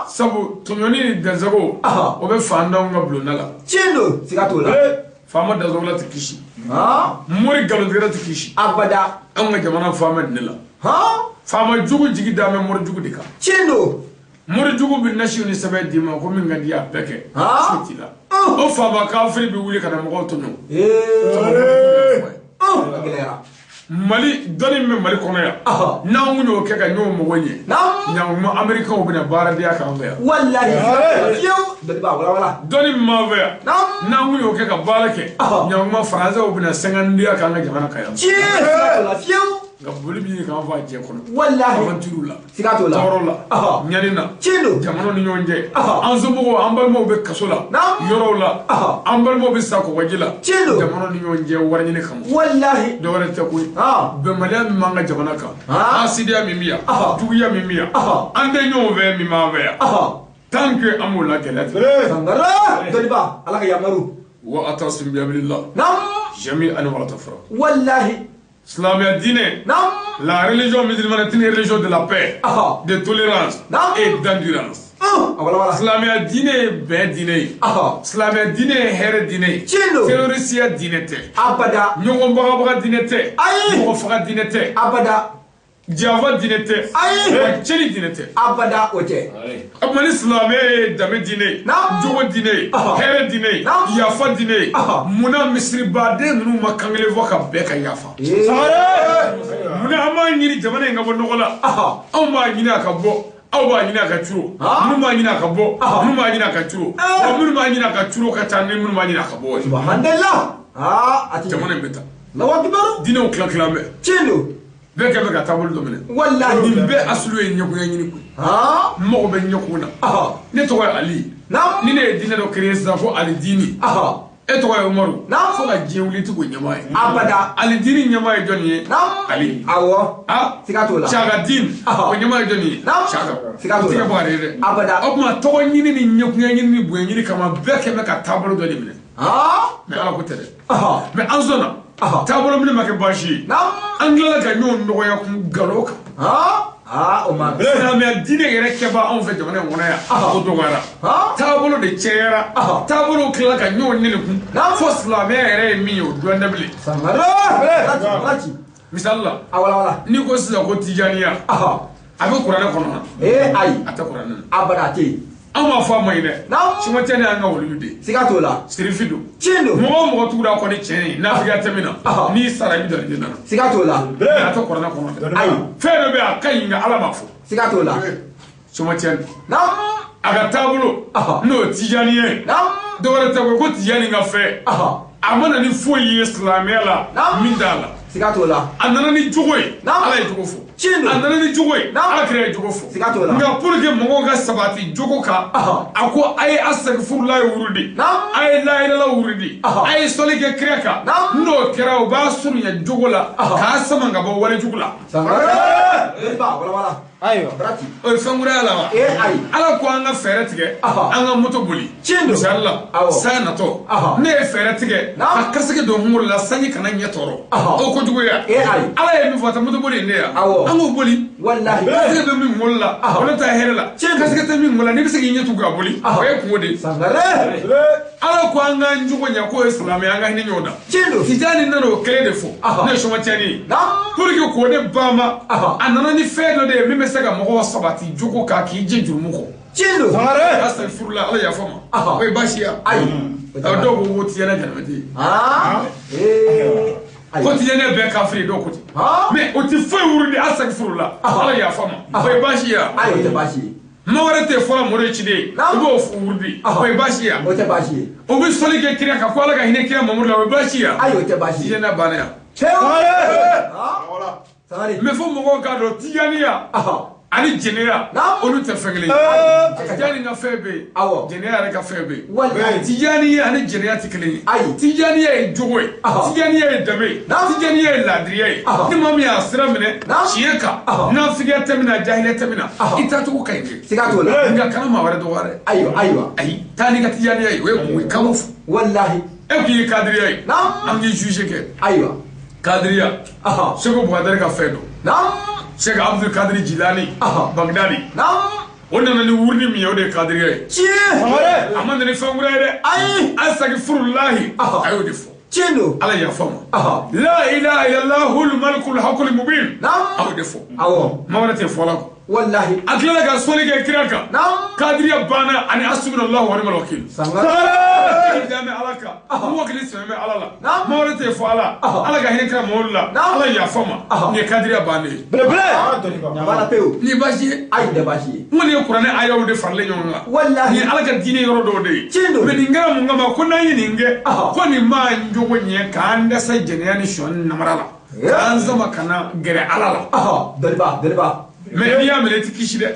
Sabu tɔɲɔni ni dansago. O bɛ faantanw ka bulonda la. Tiɲɛ don. Siga t'o la. Faama dansagola tɛ kisi. Mori nkalontigɛla tɛ kisi. Abada. Anw ka jamana faama de la. Faama jugu jigi da bɛ mori jugu de kan. Tiɲɛ don. Mori jugu bɛ nasiw ni sɛbɛn d'i ma ko min ka di a bɛɛ kɛ. Foyi t'i la. O faama kafiri bɛ wuli ka na mɔgɔw tɔɲɔ. Mali dɔnni min bɛ Mali kɔnɔ yan. N'an kun y'o kɛ ka ɲɔgɔn mɔgɔ ɲɛ. Ɲankuma Américains bɛna baaradenya k'an fɛ yan. Walahi. Fiyewu. Dɔnniba wala wala. Dɔnni min b'an fɛ yan. N'an kun y'o kɛ ka baara kɛ. Ɲankuma Français bɛna sɛngɛndenya k'an ka jamana kan yan. Tiɲɛ. Fiyewu. Nka boli bɛ ɲini k'an fɔ a jɛ kɔnɔ. Walahi. Aventure la. Siga t'o la. Tɔɔrɔ la. Ɲani na. Tiɲɛ don. Jamanaw ni ɲɔgɔn cɛ. An somɔgɔw an balimaw bɛ kaso la. Yɔrɔw la. An balimaw bɛ sa kɔgɔji la. Tiɲɛ don. Jamanaw ni ɲɔgɔn cɛ wari ɲini kama. Walahi. Dɔ wɛrɛ tɛ koyi. Bɛnbaliya min b'an ka jamana kan. Hasidiya min bɛ yan. Juguya min bɛ yan. An tɛ ɲɔgɔn fɛ min b'an fɛ yan. Tant que an m'o la gɛlɛya tigɛ. Sangara. Dɔnniba Ala ka yamaru. Wa atasimu bihablillah. Jami'an wa la tafarraqu. Walahi. Silamɛya diinɛ. La religion musulmane est une religion de la paix, de tolérance et d'endurance. Silamɛya diinɛ ye bɛn diinɛ ye. Silamɛya diinɛ ye hɛrɛ diinɛ ye. Terrorisiya diinɛ tɛ. Abada. Ɲɔgɔn bagabaga diinɛ tɛ. Ayi. Mɔgɔ faga diinɛ tɛ. Abada. Janfa diinɛ tɛ. Ayi. Wa cɛnni diinɛ tɛ. Abada o tɛ. O tuma ni silamɛya ye danbe diinɛ ye. Jogo diinɛ ye. Hɛrɛ diinɛ ye. Yafa diinɛ ye. Munna misiribaden ninnu ma kan kelen fɔ ka bɛɛ ka yafa. Munna an b'a ɲini jamana in ka bɔ nɔgɔ la. Anw b'a ɲini a ka bɔ. Aw b'a ɲini a ka curo. Minnu b'a ɲini a ka bɔ. Minnu b'a ɲini a ka curo. Wa minnu b'a ɲini a ka curo ka ca ni minnu b'a ɲini a ka bɔ ye. Subhanallah. A ti. Jamana in bɛ taa. Allahu akbar. Diinɛw tila tila bɛɛ. Tiɲɛ don. Bɛɛ kɛ bɛ ka taabolo dɔ minɛ. Walahi. Nin bɛɛ asulu ye ɲɛkunya ɲini koyi. N mago bɛ ɲɛkun na. Ne tɔgɔ ye Ali. Ni ne ye diinɛ dɔ créer sisan ko Ali diini. E tɔgɔ ye Umaru. Fo ka diɲɛ wuli i tɛ k'o ɲɛmaa ye. Abada. Ali diini ɲɛmaa ye jɔnni ye? Ali. Awɔ. Siga t'o la. Saka diini. O ɲɛmaa ye jɔnni ye? Saka. Siga t'o la. O tɛ kɛ bɔgɔ ye dɛ. Abada. O tuma tɔgɔ ɲini ni ɲɛkunya ɲini ni bonya ɲini kama bɛɛ kɛ bɛ ka taabolo dɔ de minɛ. Mais Ala ko tɛ dɛ. Mais an sɔnna. Taabolo minɛ ma kɛ baasi ye. An tilala ka ɲɔgɔn nɔgɔya kun nkalon kan. O ma. Silamɛya diinɛ yɛrɛ kɛba anw fɛ jamana in kɔnɔ yan. O dɔgɔyara. Taabolo de cayara. Taabolo tilala ka ɲɔgɔn nɛni kun. Fo silamɛya yɛrɛ ye min ye o dɔn tɛ bilen. Sangara. Misali la. A wala wala. N'i ko sisan ko tijaniya. A bɛ kuranɛ kɔnɔ wa? Ayi. A tɛ kuranɛ na. Abada a tɛ yen. Anw b'a fɔ a ma ɲi dɛ. Sumacɛ y'an ka waliyu de ye. Siga t'o la. Sirifi don. Tiɲɛ don. Mɔgɔ o mɔgɔ tugura kɔ ni tiɲɛ ye nafigiya tɛ min na. N'i sara i bɛ don alijana na. Siga t'o la. A tɛ kuranɛ kɔnɔ dɛ. Ayi. Fɛn dɔ bɛ yen a ka ɲi nka Ala m'a fɔ. Siga t'o la. Sumacɛ. A ka taabolo. N'o ye tijani ye. Dɔ wɛrɛ tɛ koyi ko tijani ka fɛn. A ma na ni foyi ye silamɛya la min t'a la. Siga t'o la. A nana ni jogo ye, Ala ye jogo fɔ. A nana ni jogo ye, Ala kira ye jogo fɔ. Siga t'o la. Nka pour que mɔgɔw ka sabati jogo kan, a ko a ye asagfurulayi wurudi, a ye layilala wurudi, a ye sɔli kɛ kira kan. N'o kɛra o b'a surunya jogo la k'a sama ka bɔ walejugu la. Ayiwa. O ye fɛn wɛrɛ la wa? Ala ko an ka fɛɛrɛ tigɛ, an ka moto boli. Misali la, san natɔ, ne ye fɛɛrɛ tigɛ ka kasike don kunkolo la sanji kana ɲɛ tɔɔrɔ. O kojugu ye. Ala ye min fɔ a tɛ moto boli in de ya. An k'o boli. Kasike bɛ min kunkolo la, o ne ta hɛrɛ la. Kasike tɛ min kunkolo la, n'i bɛ se k'i ɲɛ tugu ka boli, o ye kungo de ye. Ala ko an k'an jogo ɲɛ k'o ye silamɛ, an ka hinɛ ɲɔgɔn na. Tijani nana o kelen de fɔ. Ne ye Soma Cɛni ye. Pour que k'o de ban ma, a nana ni fɛn dɔ de ye min bɛ se ka mɔgɔw sabati jogo kan k'i jɛ jurumu kɔ. Asafurula, Ala yafa ma. O ye baasi ye. Ayi. Dɔw ko ko Tijani janabati ye. Ko Tijani bɛɛ kafiri, dɔw ko ten. Mais o ti foyi wurudi asafurula, Ala yafa ma. O ye baasi ye. Ayi, o tɛ baasi ye. Ma wɛrɛ tɛ fɔlɔ mori ye ciden ye, i b'o wurudi, o ye baasi ye. O tɛ baasi ye. O bɛ sɔli kɛ kira kan ko Ala ka hinɛ kira Mamadu la, o ye baasi ye. Ayi, o tɛ baasi ye. Tijani banna yan. Mais fo mɔgɔw k'a dɔn Tijaniya ani jɛnɛya olu tɛ fɛn kelen ye. Tijani ka fɛn bɛ yen, jɛnɛya yɛrɛ ka fɛn bɛ yen. Tijaniya ani jɛnɛya tɛ kelen ye. Tijaniya ye jogo ye, Tijaniya ye danbe ye, Tijaniya ye laadiriya ye. Ni maa min y'a sira minɛ tiɲɛ kan, nafigiya tɛ min na, jahiliya tɛ min na, i taacogo ka ɲi dɛ. Siga t'o la. Nka kana maa wɛrɛ dɔgɔya dɛ. Ayiwa ayiwa. Ayi, taa n'i ka Tijaniya ye, o ye kungo ye, kan fɔ. Walahi. E k'i ye kadiriya ye, an k'i juge kɛ. Ayiwa. Kadiriya, Seko Bukadari ka fɛn don. Seko Abdul Kadiri Jilani, Bagdadi. O nana ni wurudi min ye, o de ye kadiriya ye. Tiɲɛ. A ma na ni fɛn wɛrɛ ye dɛ. Ayi. Asagfurulahi, a y'o de fɔ. Tiɲɛ don. Ala yafa ma. La ilaha illallahul malikul hakul mubin. A y'o de fɔ. Awɔ. Ma wɛrɛ tɛ fɔ la kɔ. Walahi. A tilala ka sɔli kɛ kira kan. Kadiriya banna ani asubunallahu wa ni'mal wakil. Bɛ Ala kan, mɔgɔ kelen sɛbɛn bɛ Ala la, ma wɛrɛ tɛ fɔ Ala, Ala ka hinɛ kira mɔgɔw la, Ala yafa ma. Nin ye kadiriya bannen ye. Belebele. Pewu. Nin ye baasi ye. Ayi, tɛ baasi ye. N kɔni ye kuranɛ ayaw de faralen ɲɔgɔn kan. Walahi. Nin ye Ala ka diinɛ yɔrɔ dɔw de ye. Tiɲɛ don. Mais nin kɛra mun kama, ko n'an ye nin kɛ, ko nin m'an jogo ɲɛ k'an dɛsɛ jɛnɛya ni sɔni namara la, k'an sama ka na gɛrɛ Ala la. Dɔnniba, dɔnniba. Mais n'i y'a minɛ i tɛ kisi dɛ.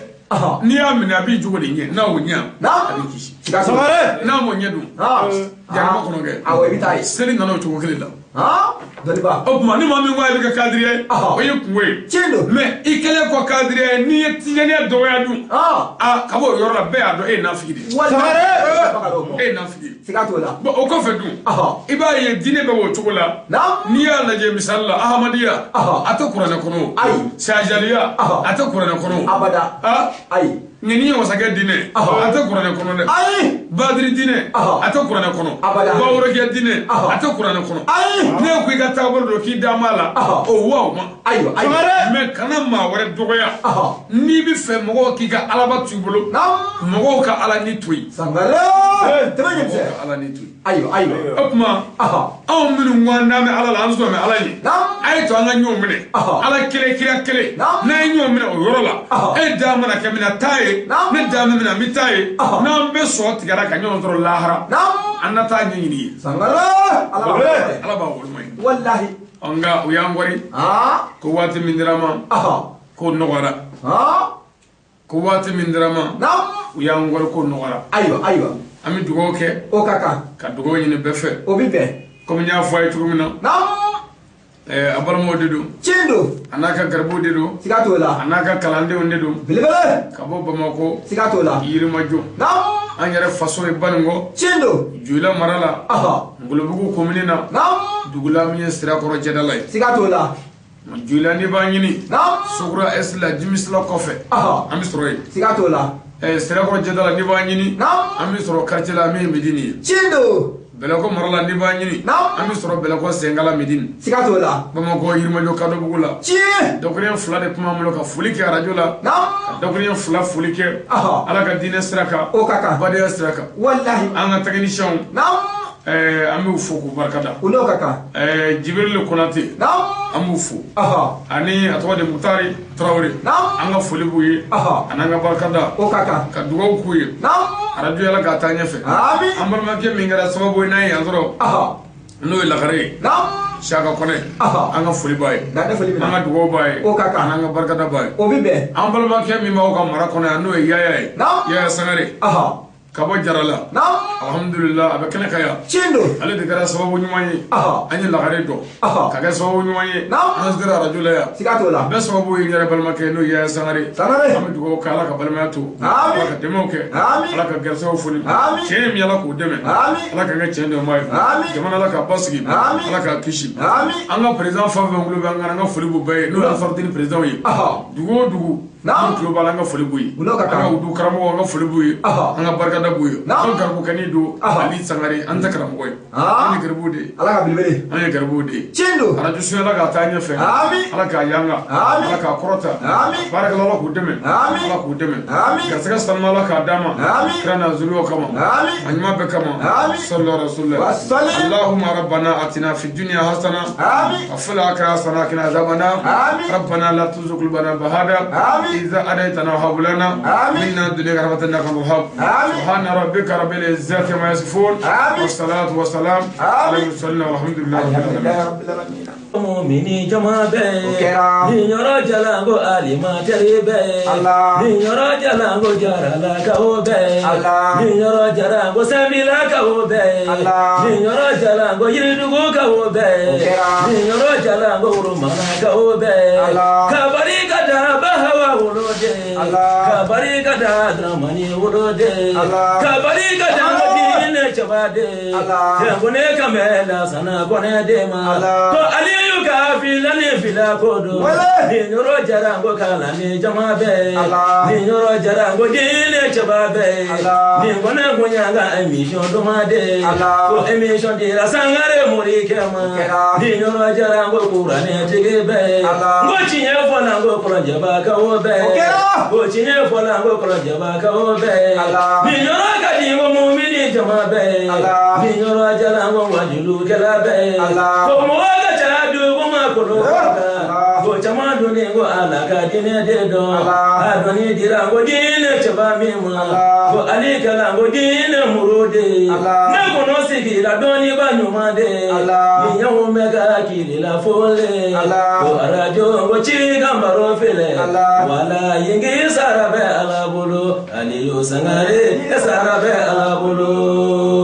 N'i y'a minɛ a b'i jogo de ɲɛ, n'a y'o ɲɛ a b'i kisi. N'a m'o ɲɛ dun, jaraba kɔnɔ kɛ. Awɔ, i bɛ taa ye. Seli nana o cogo kelen la. Dɔnniba. O tuma ni maa min ko a bɛ kɛ kadiriya ye, o ye kungo ye. Tiɲɛ don. Mais i kɛlen kɔ kadiriya ye, n'i ye Tijaniya dɔgɔya dun, a ka bɔ o yɔrɔ la, bɛɛ y'a dɔn e ye nafigi de ye. E ye nafigi ye. Siga t'o la. Bon, o kɔfɛ dun, i b'a ye diinɛ bɛ o cogo la. N'i y'a lajɛ misali la, Ahamadiya, a tɛ kuranɛ kɔnɔ o. Ayi. Sajaliya, a tɛ kuranɛ kɔnɔ o. Abada. Ayi. Ŋɛni ye masakɛ diinɛ, a tɛ kuranɛ kɔnɔ dɛ. Ayi. Badiri diinɛ, a tɛ kuranɛ kɔnɔ. Abada. Bawɔrɔkɛ diinɛ, a tɛ kuranɛ kɔnɔ. Ayi. Ne ko i ka taabolo dɔn k'i da ma la, o wa o ma. Ayiwa ayiwa. Mais kana maa wɛrɛ dɔgɔya. N'i bɛ fɛ mɔgɔw k'i ka alaba t'u bolo, mɔgɔw ka ala ni to yen. Sangare. Tɛmɛ ɲɛ Mɔgɔw ka ala ni to yen. Ayiwa ayiwa. O tuma, anw minnu ko an bɛ Ala la, an sɔn bɛ Ala ye. A ye to an ka ɲɔgɔn minɛ. Ala kelen, kira kelen. N'an ye ɲɔgɔn minɛ o yɔrɔ la, e da mana kɛ min na taa ye, ne da min na n bɛ taa ye. N'an bɛɛ sɔ tigɛra ka ɲɔgɔn sɔrɔ lahara, an na taa ɲɛɲini ye. Sangare. Ala b'a woloma ye. Walahi. Nka u y'an kɔri. Ko waati min dira ma, ko nɔgɔyara. Ko waati min dira ma, u y'an kɔri ko nɔgɔyara. Ayiwa ayiwa. An bɛ dugawu kɛ. O ka kan. Ka dugawu ɲini bɛɛ fɛ. O bɛ bɛn. Komi n y'a fɔ a ye cogo min na. A balimaw de don. Tiɲɛ don. A n'a ka garibuw de don. Siga t'o la. A n'a ka kalandenw de don. Belebele. Ka bɔ Bamakɔ. Siga t'o la. Yirimajɔ. An yɛrɛ faso ye Banikɔ. Tiɲɛ don. Joyila mara la. Ngolobugu komini na. Dugula min ye Sirakɔrɔ jɛdala ye. Siga t'o la. Joyila n'i b'a ɲini. Sokura S la Jimisila kɔfɛ. An bɛ sɔrɔ yen. Siga t'o la. Sirakɔrɔ jɛdala n'i b'a ɲini. An bɛ sɔrɔ quartier la min ye Medini ye. Tiɲɛ don. Bɛlɛkɔ mara la n'i b'a ɲini. An bɛ sɔrɔ Bɛlɛkɔ Senkala Medini. Siga t'o la. Bamakɔ Yirimajɔ Kadobugu la. Tiɲɛ. Dakuruɲɛ fila de kuma bolo ka foli kɛ arajo la. Ka dakuruɲɛ fila foli kɛ. Ala ka diinɛ sira kan. O ka kan. Badenya sira kan. Walahi. An ka techniciens. An b'u fo k'u barikada. U n'o ka kan. Jibirili Konate. An b'u fo. Ani a tɔgɔ de Mutari Tarawele. An ka foli b'u ye. Ani an ka barikada. O ka kan. Ka dugawu k'u ye. Arajo yala k'a taa ɲɛfɛ. Ami. An balimakɛ min kɛra sababu ye n'a ye yan sɔrɔ. N'o ye Lakare ye. Saka Kɔnɛ, an ka foli b'a ye, an ka dugawu b'a ye, an ka barikada b'a ye. O bɛ bɛn. An balimakɛ min b'aw ka mara kɔnɔ yan, n'o ye Yaya ye, Yaya Sangare, ka bɔ Jarala, alhamdulillah, a bɛ kɛnɛ kan yan. Tiɲɛ don. Ale de kɛra sababu ɲuman ye, an ye lagare dɔn, ka kɛ sababu ɲuman ye, an sera arajo la yan. Siga t'o la. A bɛɛ sababu ye n yɛrɛ balimakɛ, n'o ye Yaya Sangare. Sangare. An bɛ dugawu kɛ, Ala ka balimaya to, Ala ka dɛmɛw kɛ, Ala ka gɛrɛsɛgɛw foni, tiɲɛ ye min ye, Ala k'o dɛmɛ, Ala ka kɛ tiɲɛ dɛmɛbaa ye, jamana Ala k'a basigi, Ala k'a kisi. An ka président fɛn o fɛn kulo bɛ an kan, an ka foli b'u bɛɛ ye, n'o ye Ansarudini président ye, dugu o dugu, an tulo b'a la, an ka foli b'u ye, an ka du karamɔgɔw, an ka foli b'u ye, an ka barikada b'u ye. An garibukɛnin don, Ali Sangare, an tɛ karamɔgɔ ye, an ye garibuw de ye. Ala ka belebele. An ye garibuw de ye. Tiɲɛ don. Arajo sun, Ala k'a taa ɲɛfɛ, Ala k'a yanga, Ala k'a kɔrɔta, baarakɛla Ala k'u dɛmɛ, Ala k'u dɛmɛ, garisɛgɛ sanuma Ala k'a d'a ma, kira n'a zuluw kama, a ɲuman bɛɛ kama, sallallahu alaihi wa sallam. Allahumma rabbana atina fi dunya hasana, wa fil akhirati hasana wa qina azaban nar. Rabbana la tuzigh qulubana ba'da إذا هديتنا وهب لنا من لدنك رحمة إنك أنت الوهاب. سبحان ربك رب العزة عما يصفون، والصلاة والسلام على المرسلين والحمد لله رب العالمين. Mumini jama bɛɛ, nin yɔrɔ jalanko alimatɛri bɛɛ, nin yɔrɔ jalanko jaralakaw bɛɛ, nin yɔrɔ jalanko sɛnbilakaw bɛɛ, nin yɔrɔ jalanko yiridugukaw bɛɛ, nin yɔrɔ jalanko woromanakaw bɛɛ, ka barika da Bahawa woloden, ka barika da Dramani woloden, ka barika da Diinɛ cɛbaden, Cɛnkone Kamɛla Sana Kɔnɛ den ma, ko Ali ka fila ni fila ko don, nin yɔrɔ jaranko kalan ni jama bɛɛ, nin yɔrɔ jaranko diinɛ cɛba bɛɛ, nin kɔnɛ kun y'an ka émission duman de, ko émission dira Sangare morikɛ ma, nin yɔrɔ jaranko kuranɛtigi bɛɛ, n ko tiɲɛ fɔla n ko kɔlɔnjɛbakaw bɛɛ, ko tiɲɛ fɔla n ko kɔlɔnjɛbakaw bɛɛ, nin yɔrɔ ka di n ko mumini jama bɛɛ, nin yɔrɔ jaranko wajulukɛla bɛɛ, ko mɔgɔ ka ca dugu ma kolo kan, ko caman donni ko Ala ka diinɛ de dɔn, a dɔnni dira ko diinɛ cɛba min ma, ko Ali kalan ko diinɛ muru de, ne kɔnɔ sigira dɔnniba ɲuman de, ni y'anw bɛ ka kiri la fɔlen, ko arajo ko ci ka baro filɛ, wala yingi sara bɛ Ala bolo, Aliyu Sangare sara bɛ Ala bolo.